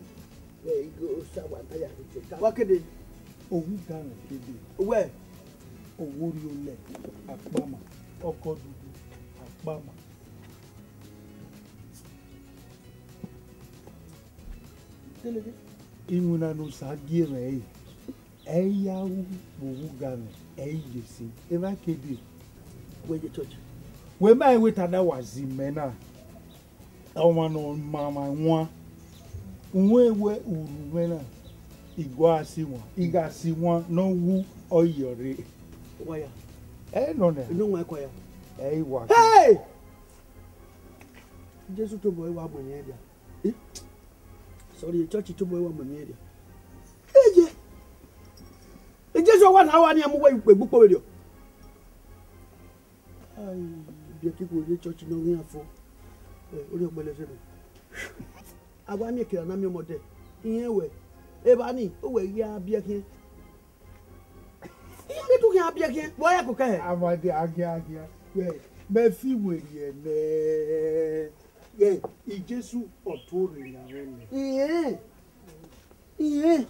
Ẹ, igo sa wa ta ya ke ta. Wa kede. Owu ga rẹ kede. Uwẹ. Owo rriolẹ, akpama. Ọkọ dudu, akpama. Iwinna ne Osa gie mwẹ re, ẹ i ya ru vbe owa uga mwẹ, ẹ i ye ẹse. Evba kede, wẹ ye church. Wẹ ma rẹn wẹ te a da wa zẹ imẹ na, ọmwa ne ọ ma mwẹ wan, u wẹ wẹ urhu mwẹ na, I gua si wan, I gha si wan ne ọ wu, ọ yọ rre. Wa ya. Ẹ nọ nẹ. Inu wan kọ ya. Ẹ i wa. Hey! Jesu tobọ ẹre wa mu emwi ẹre dia. Eh? Sorry, church tobọ ẹre wa mu emwi ẹre dia. Eye. E Jesu wa na wa ni mu wẹ ikpe gbukpo vberriọ. Ai, biẹ kikun rre church ne ọ ghi iran fo. Eh, orhiọn gbẹlẹ zẹdẹ. A wa miẹn ekẹn na miẹn ọmọdẹ. Irẹn wẹ, evba ni, u wẹ ghi a biẹ khian. Iye tu khian biẹ khian, vbe ọ ya koko ẹhẹ? Amadi, agia, agia. Wẹ, mẹ fi werriẹ nẹ. Yẹ, Jesu ọ tuorre ne a rẹn nẹ. Iye. Iye.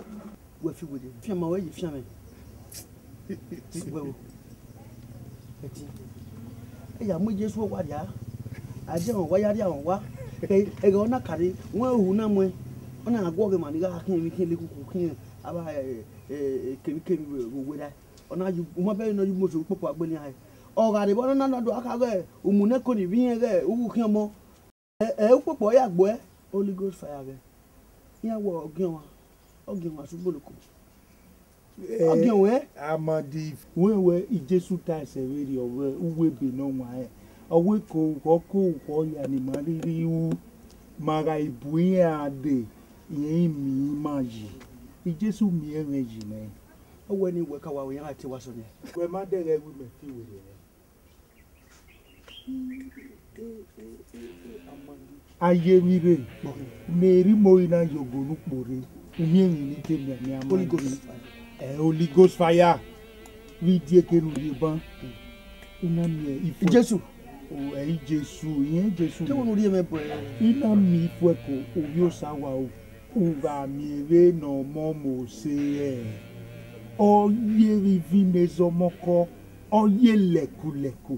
Wẹ fi werriẹ, fian ma wẹ ye fian mwẹ. Wẹ o. Ẹtin. E ya mu Jesu wa ria. A je wọn wa ya ria wọn wa. Ẹghẹ ọ na kare, wọn ru na muẹn. Ọ na guọghọ emwa ni gha khian emwi khian lekuku khian. Ava, eh, eh, kemhikemhi vbe, vbe uwẹ rae. Ọ na yu, u ma bẹghe ne ọ yu umozo ukpokpo agbele iran hẹ. Ọ gha rre vbe ọ na na do akha ghe umuneko ni vbe irẹn ghe uwu khian ọmọ. Ẹ, ẹ, ukpokpo ọ ya gbuẹ, Holy Ghost fire ghẹ. Iran wẹ ọgiọnmwa, ọgiọnmwa sẹ ugboloko. Ọgiọnmwa. Amadi, wẹ wẹ Jesu ta ẹsẹ vberriọ vbe uwu ebe ne ọ wan rẹn. Ọ wẹ ko ukhọ ko ukhọ ya ne ima rhirhi ru, ma gha bu iran dee, irẹn i miẹn ima yi. Jesu miẹn mwẹ yi nẹ. Ọ wẹ ne wẹ ka wa, iran gha tie wa sẹ ọnii. Wẹ ma dẹghẹ wẹ imẹ fi werriẹ nẹ. A ye emwi rre, ne erha Imọri na ye ogo ne ukpo rre, u miẹn emwi ne I te miẹn, miẹn ama. Holy Ghost fire. Eh, Holy Ghost fire. Vbe idieke ne u rhie ban, u na miẹn ifuẹ-, Jesu. O, ẹ i Jesu, irẹn Jesu. Te wẹ ne u rhie mwẹ bọe? I na miẹn ifuẹko, ovbi Osa wa o, u gha miẹn vbene ọmọ Mose rẹn. Ọ ye vbe ivin ne zọmọkọ, ọ ye lẹkulẹku.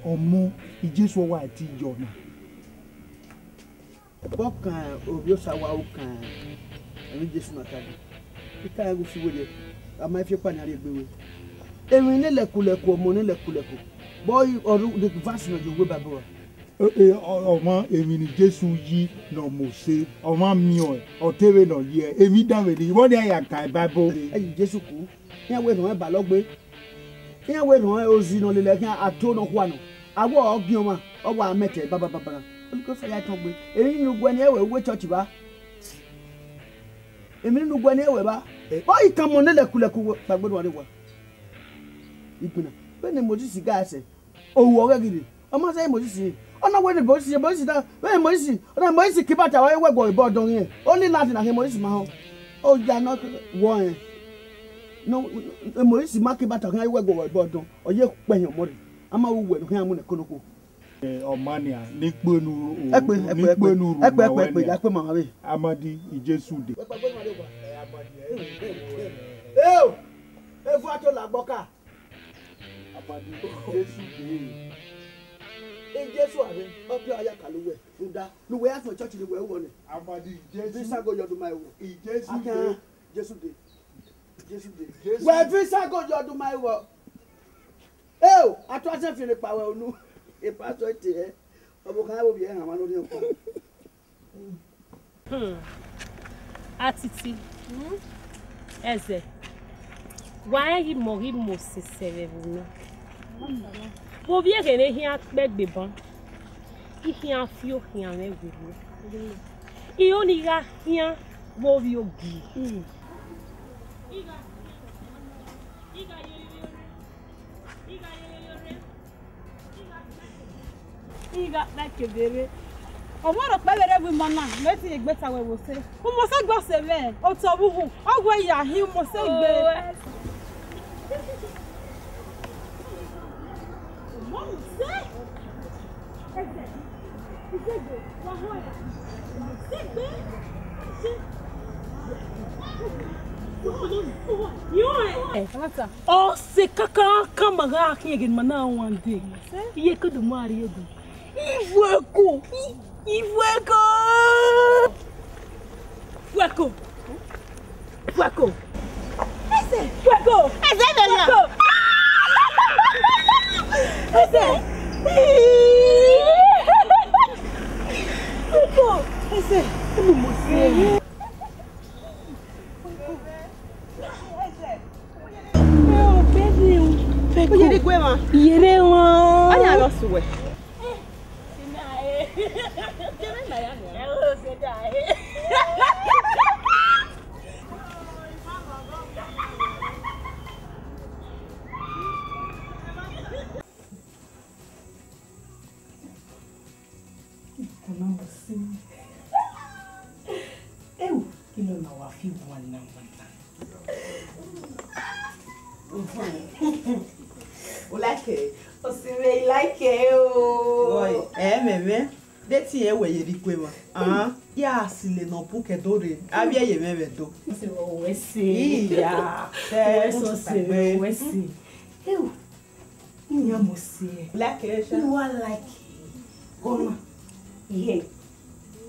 Ọmọ, Jesu ọ wa ti yọ na. Vbe ọ kan ovbi Osa wa, u kan emwi Jesu na ta dee. I ka rẹn ghe ufi werriẹ, a ma fi ọkpa nian rhie egbe ruẹ. Emwi ne lẹkulẹku, ọmọ ne lẹkulẹku, vbe ọ ru the verse nọ ye uwu Bible ra? E, e, ọ, ọmwa emwi ne Jesu yi ne ọ Mose, ọmwa miẹn ọẹn, ọ te vbe ne ọ yi ẹe, emwi dan vbe nii, vbọ nian ya kan Bible? Ẹ yi Jesu ku, iran wẹ rhọnmwẹ balọ gbe. Iran wẹ rhọnmwẹ ozi ne ọ lele khian ato nọkhua nọ, a wẹ ọ giẹn ọmwa, ọ wa mẹ ẹtẹ baba baba na. Ọnii ke Osa ya tọn gbe. Emwi ne u guẹ ne iran wẹ uwu church vba? Emwi ne u guẹ ne iran wẹ vba? Ọ i kan ọmọ ne lẹkulẹku kpaegbe ne uwa rre owa. Igbinna, vbene Mosis gha sẹ, ohu ọghe ghi rre. Ọ ma sẹ Mosis, ọ na wẹ ne Mosis, Mosis na, vbene Mosis, ọ na Mosis ke ibata wa wẹ guọghọ obọ dọn khian. Only land na khian Mosis ma họn. Oya nọ wọ rẹn. No, Mosis ma ke ibata khian wẹ guọghọ obọ dọn. Ọ ye kpẹhin ọmọ rre. A ma ru wẹ ne ọ khian mu ne ẹko nokhuo. Eh, ọma nian, ne ikpe enu ru, Ẹkpe, ne ẹkpe, ikpe ẹkpe, enu ru ẹkpe, ma ẹkpe, wẹ ẹkpe, nian. Ya kpe ma vbe. Amadi, Jesu dee. Eo, evu ato la gbọ ka. Amadi, Jesu dee. Jesu a rre, ọ biẹ ọ ya ka lu wẹ, rhunmwuda ne uwẹ ya suẹn church ne uwẹ ru wọ nẹ. Amadi, Jesu. Visa go yọ do ma ẹvbo. Jesu dee. Jesu dee. Jesu dee. Jesu. Wẹ visa go yọ do ma ẹvbo. Eo, a tu asẹ fi ne kpa wẹ unu. E pastor te hẹ. Ọvbokhan vbe ovbi ẹre hanmwa ne ọ rhiọn kpa. Hmm. Atiti. Hmm? Ẹzẹ. Wa rẹn ghi mọ ghi mọ sẹsẹ vbe ẹvbo nọ. Vbe ovbi ẹghẹ ne I khian kpẹgbe ban, I khian fi okhian mwẹ werriẹ. I ho ne I gha khian vbe ovbi ogie. Hmm. I gha kpa kevbe rre. Ọmwa rhọkpa vbe rre vbe ima na, mẹ te gbe ta wẹ vbe ose. Umose gbe ọse mwẹ, otọ vbe uwu, ọ wẹ ya hin umose gbe. Ọse kakankan ma gha khian ghe ne ima na wan dee. Iye ke do ma rrie odo. Ifuẹko, i-, ifuẹko. Fuẹko. Fuẹko. Ese. Fuẹko. Ese, ese, ese. Fuẹko. Ese. Unu mo se. Ẹ, ọ bẹghe o. Bẹghe o. Yere gue mwa. Yere mwa. Ọ yan lọ suẹ. Ewu, kí ló máa wá fi wà náà wà náà? O like ẹ? O sì rẹ like ẹ o. Ẹ mẹmẹ, de ti ẹ wẹ ye ri kue ma. Ah, ya si le nọ bu kẹ do re. A bi ẹ ye mẹ vẹ do. Owẹ se. Iya. Owẹ so se, owẹ se. Ewu. Iyan mo se. Like ẹ sha. Iwa like. Gọna. Ihe.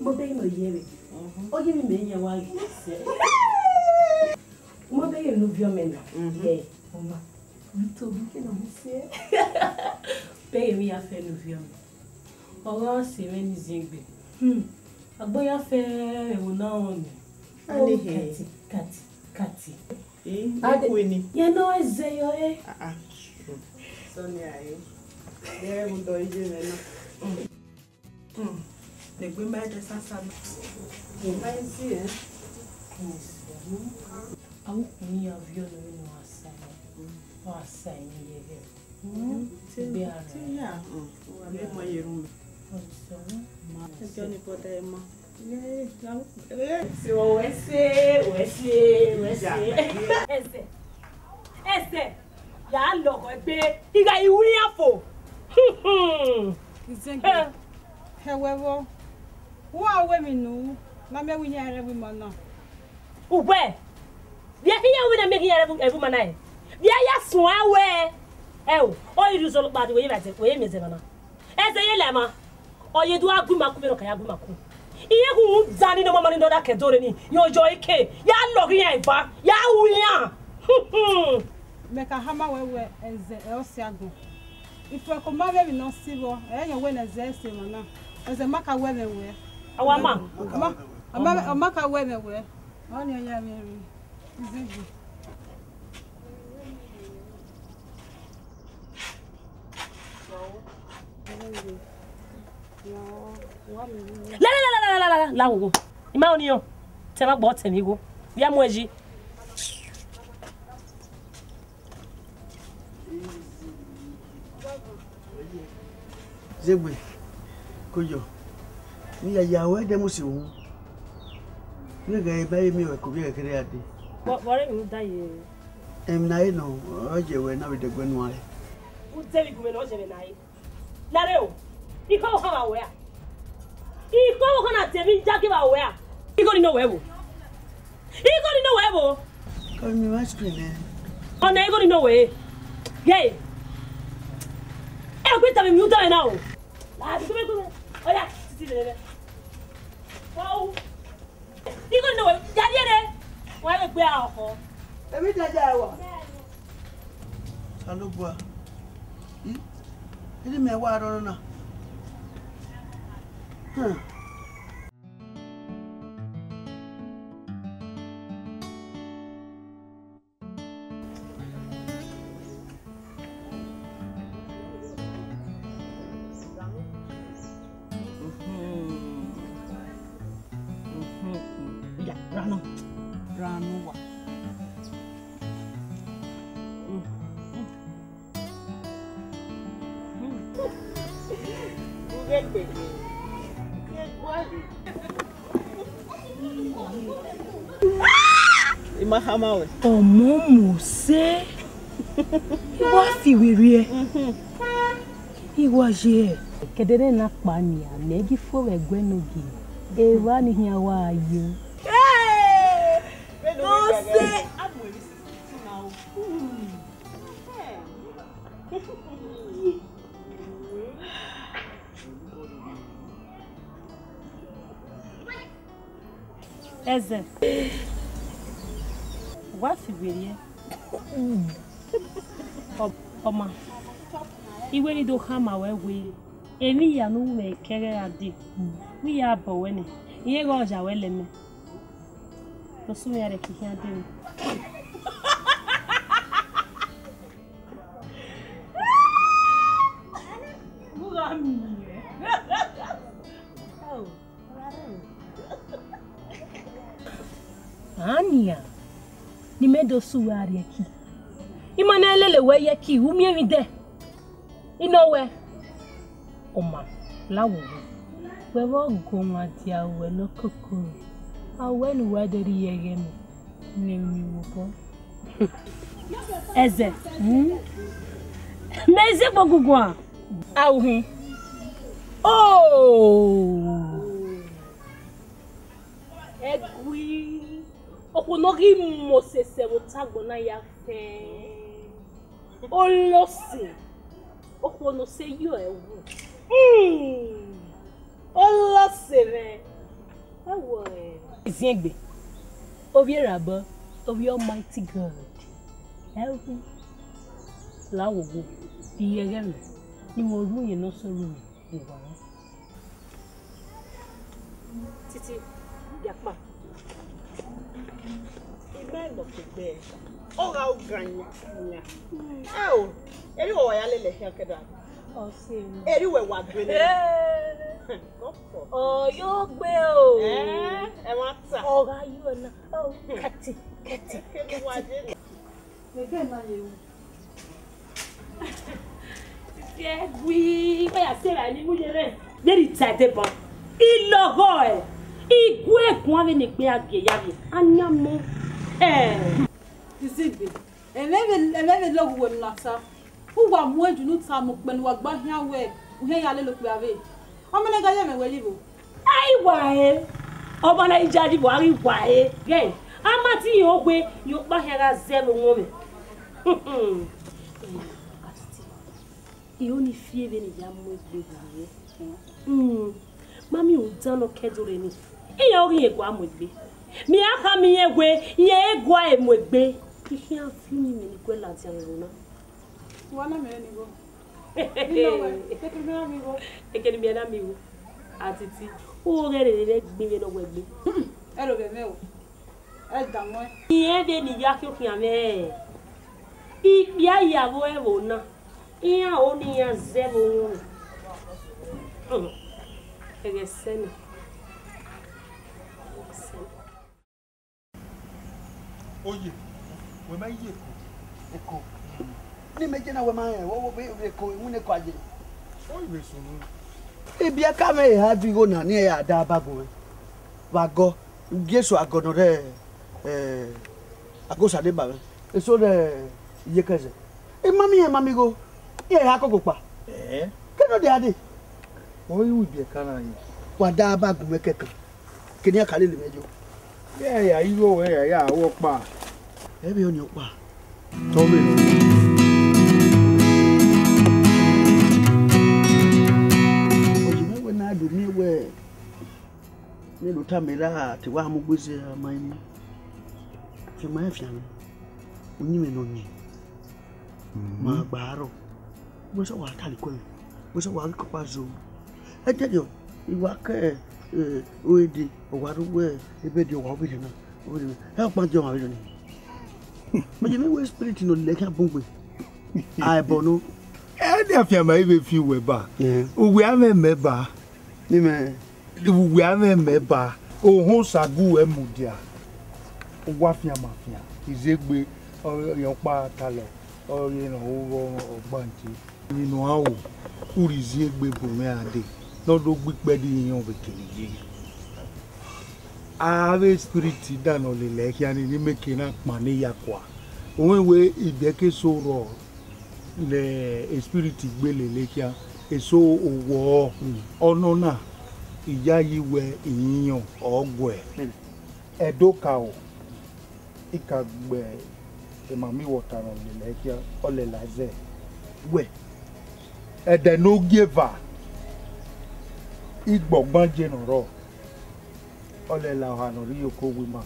Mo be no yere. Mhm. Oye mi me yan wa yi se. Mo be no vio me na. Mhm. Ye. Oma. Mi to bi ke no mo se. Be mi ya fe no vio me. Ọghe ọse mwẹ ni ziengbe. Hmm. Agbo ya fe ẹvbo na rọnmwẹ. Ani he. Kati, kati, kati. Eh, Ade, eku ni. Ye no ẹzẹ yọ, eh. Ah, ah. Sọni aye. Bẹrẹ mu dọ iye mwẹ na. Hmm. Hmm. Egbe ma ẹdẹ sasa na. Ma zi, eh. Awukun ni ya viọ ne ọ sa. Ọ sa ni ye. Mm, egbe ara. Ti ya, mm, wa me mọ ye ru mi. Ọsọ. Ma ẹjọ ni bọda ẹ ma. Ye, la, eh. Se o, wẹ se, wẹ se, wẹ se. Ẹzẹ. Ẹsẹ, ya lọghọ egbe, I gha i ru iran fo. Izẹngbe, hẹ wẹ vbọ, u a ru emwi ne u na miẹn wẹ iran rre ẹvbo ima na. Uwẹ, vbe iran wẹ na miẹn iran rre ẹvbo ima na, vbe a ya suẹn wẹ, ẹo, ọ i rhie uzọla ọkpa dee, wẹ ye vbe, wẹ ye miẹn zẹ emwa na. Ẹzẹ ye la emwa, ọ ye do gha gu ima ku vbene ọ ka ya gu ima ku. Irẹn hu rhunmwuda ni ne ọmamwaemwi ne ọ da ke do rre ni, rẹn yọ eke, ya lọghọ iran eva, ya ru iran. Mẹ ka khama wẹ wẹ ẹzẹ ẹ ọ si agbọn. Ifuẹko ma vbe emwi ne ọ si vbọ, ẹ i rẹn wẹ ne ẹzẹ ẹ si emwa na. Ẹzẹ ma ka ru ẹmwẹ wẹ. A wa ma. Ọ ma, ọ ma, ọ ma ka ru ẹmwẹ wẹ. Ọnii ọ ya mwẹ rre. Izẹngbe. La, la, la, la, la, la, la, la, wo, wo. I ma ọnii ọ. Te ma gbọ tẹ emwi igho. Via mu ẹre yi. Izẹngbe, ko yọ. Ne I ya ya ruẹ dẹ mu si wu. Ne ghẹ ba ye miẹn ruẹ ko vbe ẹghẹ kherhe a dee. Vbọ, vbọ re emwi ne u da ye? Emwi ne a re nọ, ọ ye wẹ ne a vbe dẹgbẹ nuẹn re. U de vbe igunmwẹ ne ọ ye mwẹ na re. Lare o, ikọ vbe okhan vbe aro ruẹ ra? Ikọ vbe okhan na de emwi ya gie vbe aro ruẹ ra? Igho ni nọ wẹ vbo? Igho ni nọ wẹ vbo? Ka miẹn ice cream nẹ. Ọna igho ni nọ wẹ. Ye. Ẹ gbe tama emwi ne u da mwẹ na o. La, gbe, gbe, gbe. Ọya, titi lele. Wow. Igho ni nọ wẹ, ya rrie re. Wa vbe gbe a ọkhọ. Emwi dan ya ẹwa. Osanobua. I, iri mẹ wa rrọọ na. Hmm. Iya, ra nọ. Ra nọ wa. I ma khama ruẹ. Ọmọ Mose, I wa fi werriẹ. I wa ye. Kedere na kpa nia, mẹ ghi fo vbe ẹguẹ ne ogie. Evba ni khian wa yo. Mose. Ẹzẹ, wa fi werriẹ. Ọ-, ọma, I wẹ ne I do khama ruẹ wẹẹ, emwi hia ne u mwẹ kẹghẹ ra dee, wẹ I ya bọ ruẹ nẹ, irẹn ghe ọ ya ruẹ lẹ mẹ. Nọ sunu ya rhie khian dee. Ania, ne imẹ do sẹ uwa rrie ẹki. I ma na lele wẹ ye ẹki, u miẹn emwi dẹ. I nọ wẹ, ọma, la wo wẹ. Wẹ vbe ọgọ ọmwa dia ruẹ ne ọ koko, a wẹ ne uwa de rhie ẹghẹ mẹ. Rẹn emwi vbe obọ. Ẹzẹ. Hmm? Mẹ i zẹ egbe guguan. A ru hin. Oh! Ẹgui. Okhuo ne ọ ghi mu osẹsẹ vbe otọ agbọn na ya fẹẹn. Olose, okhuo ne osẹe yo ẹre wu. Hmm. Olose mwẹ. Ẹwọ ẹ. Iziengbe, ovbi erha obọ, ovbi Almighty God. Ẹwu, la wo wo, iye ẹghẹ mwẹ, ne I vbe ru yẹn ne ọ sẹ ru mwẹ. Titi, ya kpa. I ma lọ ke gbe. Ọ gha ogan yan. Yan. Ẹ o, eri wẹ wa ya lele khian kẹdẹ. Ọ sẹ. Eri wẹ wa gbele. Ee. Ọ yo gbe o. Ẹ, ẹ ma ta. Ọ gha yo na. Ọ, kẹti, kẹti, kẹti. Ẹgbẹ na ye ru. Titi ẹgui, ọ ya sẹ ra ni mu ye rẹ. Vbene I ta deba, I lọghọ ẹre, I gu ẹre guan vbene egbe a gie ya vbe a yan mọ. Ẹ. Izigbe, Ẹmwẹ vbe, ẹmwẹ vbe lọghọ uwẹ ne u na ta. U wa mu ẹdun ne u tama ukpẹ ne uwa gba khian wẹẹ, u khian ya lele okpia vbe. Ọ ma na gha ye mwẹ wẹ ye vbo? Ai wa re, ọmọ na i jaji vbe a ghi wa re. Ghẹ, a ma te irẹn ogbe, irẹn ọkpa khian gha zẹ vbe orọnmwẹ. Iro ni fi vbe ne I ya mu egbe vbe ẹ. Hmm, ma miẹn udan ne ọ kẹdo rre ni. Iran ọghe irẹn gua mu egbe. Mẹ a khama irẹn wẹẹ, irẹn i gua mu egbe. I khian fi uyinmwẹ ne I guẹ ladian vbe ẹvbo na. Wa na mẹ rẹ ni igho. Ino wẹ, keke mẹ na miẹn igho. Ekene mẹ na miẹn igho. Atiti, u ghẹ rere vbe gbe vbe ne ọ wẹ gbe. Ẹro vbe mwẹ o. Ẹ da wọn. Irẹn vbe ne I ya khian khian mwẹ. Ikpia ya vbe ẹvbo na. Iran ho ne iran zẹ vbe orọnmwẹ. Ẹghẹ sẹ nẹ. Oye, wẹ ma ye eko. Eko. Ne imẹ je na wẹ ma rẹn, wẹ, wẹ, wẹ eko, iwinna eko aye. Oye vbe sunu. Ibiẹka mwẹ eha du igho na, ne iran ya da ba gu mwẹ. Vbe agọ, Jesu agọ nọ rẹ, eh, agosa ne ba mwẹ. Eso rẹ iyeke ẹzẹ. I ma miẹn, ma miẹn igho, iran eha koko kpa. Eh? Kene ọ dia dee? Ọ i ru ibiẹka na ye. Wa da ba gu mwẹ kẹkan. Kene iran ka lele mwẹ yo. Vbe ya igho wẹ ya ya ru ọkpa. Ẹ vbe ọnii ọkpa. Tọ vbe nọ. Oyi mwẹ wẹ na do miẹn wẹ, ne do tama ra te wa mu gbe zẹ ma eni. Fianma rẹn fian mwẹ. Uyinmwẹ ne ọ yin. Ma gba rrọọ. Wẹ sẹ wa ta likọ ẹre, wẹ sẹ wa ghi kọkpa zo. Ẹdẹdẹ, I wa ke, eh, ore de, ọ wa rre uwu ebe de, ọ wa vberriọ na, ọ vberriọ na. Ẹ ọkpa diẹ ọmwa vberriọ nii. Mẹ ye ne wẹ spirit nọ lele khian bun gbe. A ẹbọ nọ. Ẹ ne afianma i vbe fi uwẹ ba. Eh. Uwẹ a mwẹ mẹ ba. Ni mẹ. Uwẹ a mwẹ mẹ ba. Ohọn Osa gu uwẹ mudia. Uwa fianma fian. Izegbe, ọ, ọkpa talọ. Ọ ye ne ọ ru ọgbanje. Emwi ne ọ ru, u rhie iziegbe bu mwẹ a dee, ne ọ do gbe ikpẹdẹ irẹn vbe kere ye. Avbe spirit da ne ọ lele ẹre khian ni, ne imẹ ke na kpan ne ya kua. Uwẹ wẹ ibiẹka eso rrọọ ne spirit gbe lele khian, eso owọ ọnọna, iyayi wẹ iyinyan ọ guẹ. Ẹdokaro. I ka gbe emami vbe ọta ne ọ lele ẹre khian, ọ lele ẹe zẹ. Wẹ, ẹdẹ ne ogieva, igbọgbanje ne ọ rrọọ, ọ lele ọha ne ọ rre iyeke owa ima.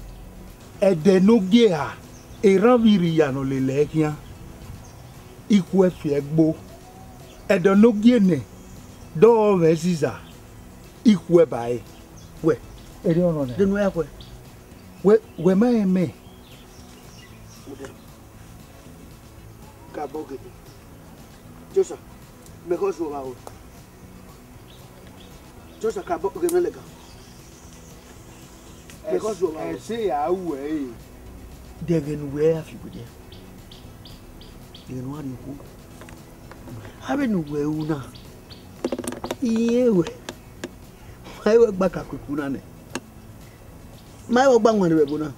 Ẹdẹ ne ogie eha, erhan vbe irria ne ọ lele ẹre khian, ikhuẹ fi ẹe gbo. Ẹdẹ ne ogie nẹ, dọọ mwẹ ziza, ikhuẹ ba ẹre. Wẹ, erriọ nọ nẹ. De unu ya khuẹ? Wẹ, wẹ ma rẹn mẹ. Kabọ gele. Josa, mẹ khọ zuọ vbe aro. Josa, kabọ gele lẹga. Mẹ khọ zuọ vbe aro. Ẹse ya ru ẹre. De ẹghẹ ne uwẹ ra fi gbe dia? De ẹghẹ ne uwa rhie okhuo? Avbe ne uwẹ ru na, irẹn wẹ, ma i wẹ gba ka kueku na nẹ. Ma i wẹ gba wan vbe ẹvbo na.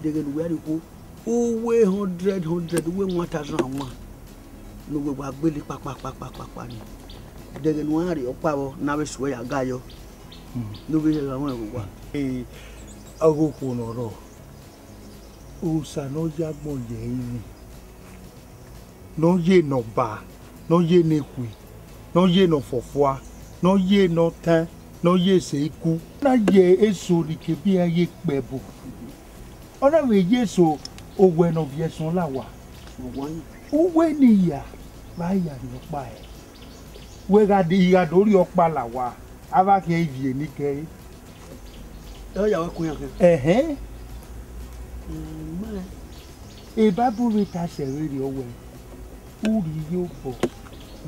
De ẹghẹ ne uwẹ rhie okhuo? Uwu hundred hundred, uwu one thousand and one. Ne uwẹ wa gbele kpakpakpakpakpa ni. De ẹghẹ ne uwa rhie ọkpa vbọ ne avbe esu ya ga yọ. Ne ovbi ẹre gha ruẹn vbe owa. Ee, ọghe okhuo ne ọ rrọọ, Osa ne ọ ya agbọn ye ẹrinmwi, ne ọ ye ne ọba, ne ọ ye ne ekhue, ne ọ ye ne ọfọfua, ne ọ ye ne ọtẹn, ne ọ ye ese iku, na ye eso ni ke bi iran ye kpẹ ẹbo. Ọ na vbe ye eso owẹ ne ọ viẹ ẹsọn la owa. Uwẹ ne I ya vbe a ya rhie ọkpa ẹre. Wẹ gha de, I gha do rhie ọkpa la owa, a vbe khian ivie ni kẹre. Ẹ ya wẹ kun iran khian. Ẹhẹn. Mm, ma. Baibol vbe ta sẹ vberriọ wẹẹ, u rhie iyobọ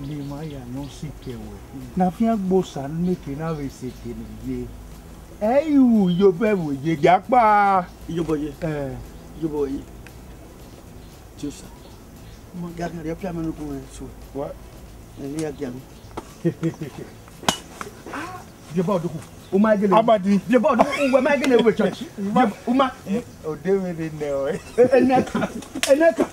ne emwa ya ne ọ sikẹ ruẹ, ne afiangbe Osa ne ke na vbe sẹ eke ne u ye. Ẹ i ru iyobọ ẹvbo ye, gia kpa. Iyobọ ye. Ẹ. Iyobọ ye. Tiosa. Ọ ma gia khian rhie ọpia mẹ ne u gu mwẹ suẹ. Wa. Ẹ, ne I ya gia nẹ. Viẹ bọọdụ khu. U ma gele. Abadi. Viẹ bọọdụ, uwẹ ma gele vbe church. Viẹ, u ma. Odevbe ne nẹ ọe. Eneka. Eneka.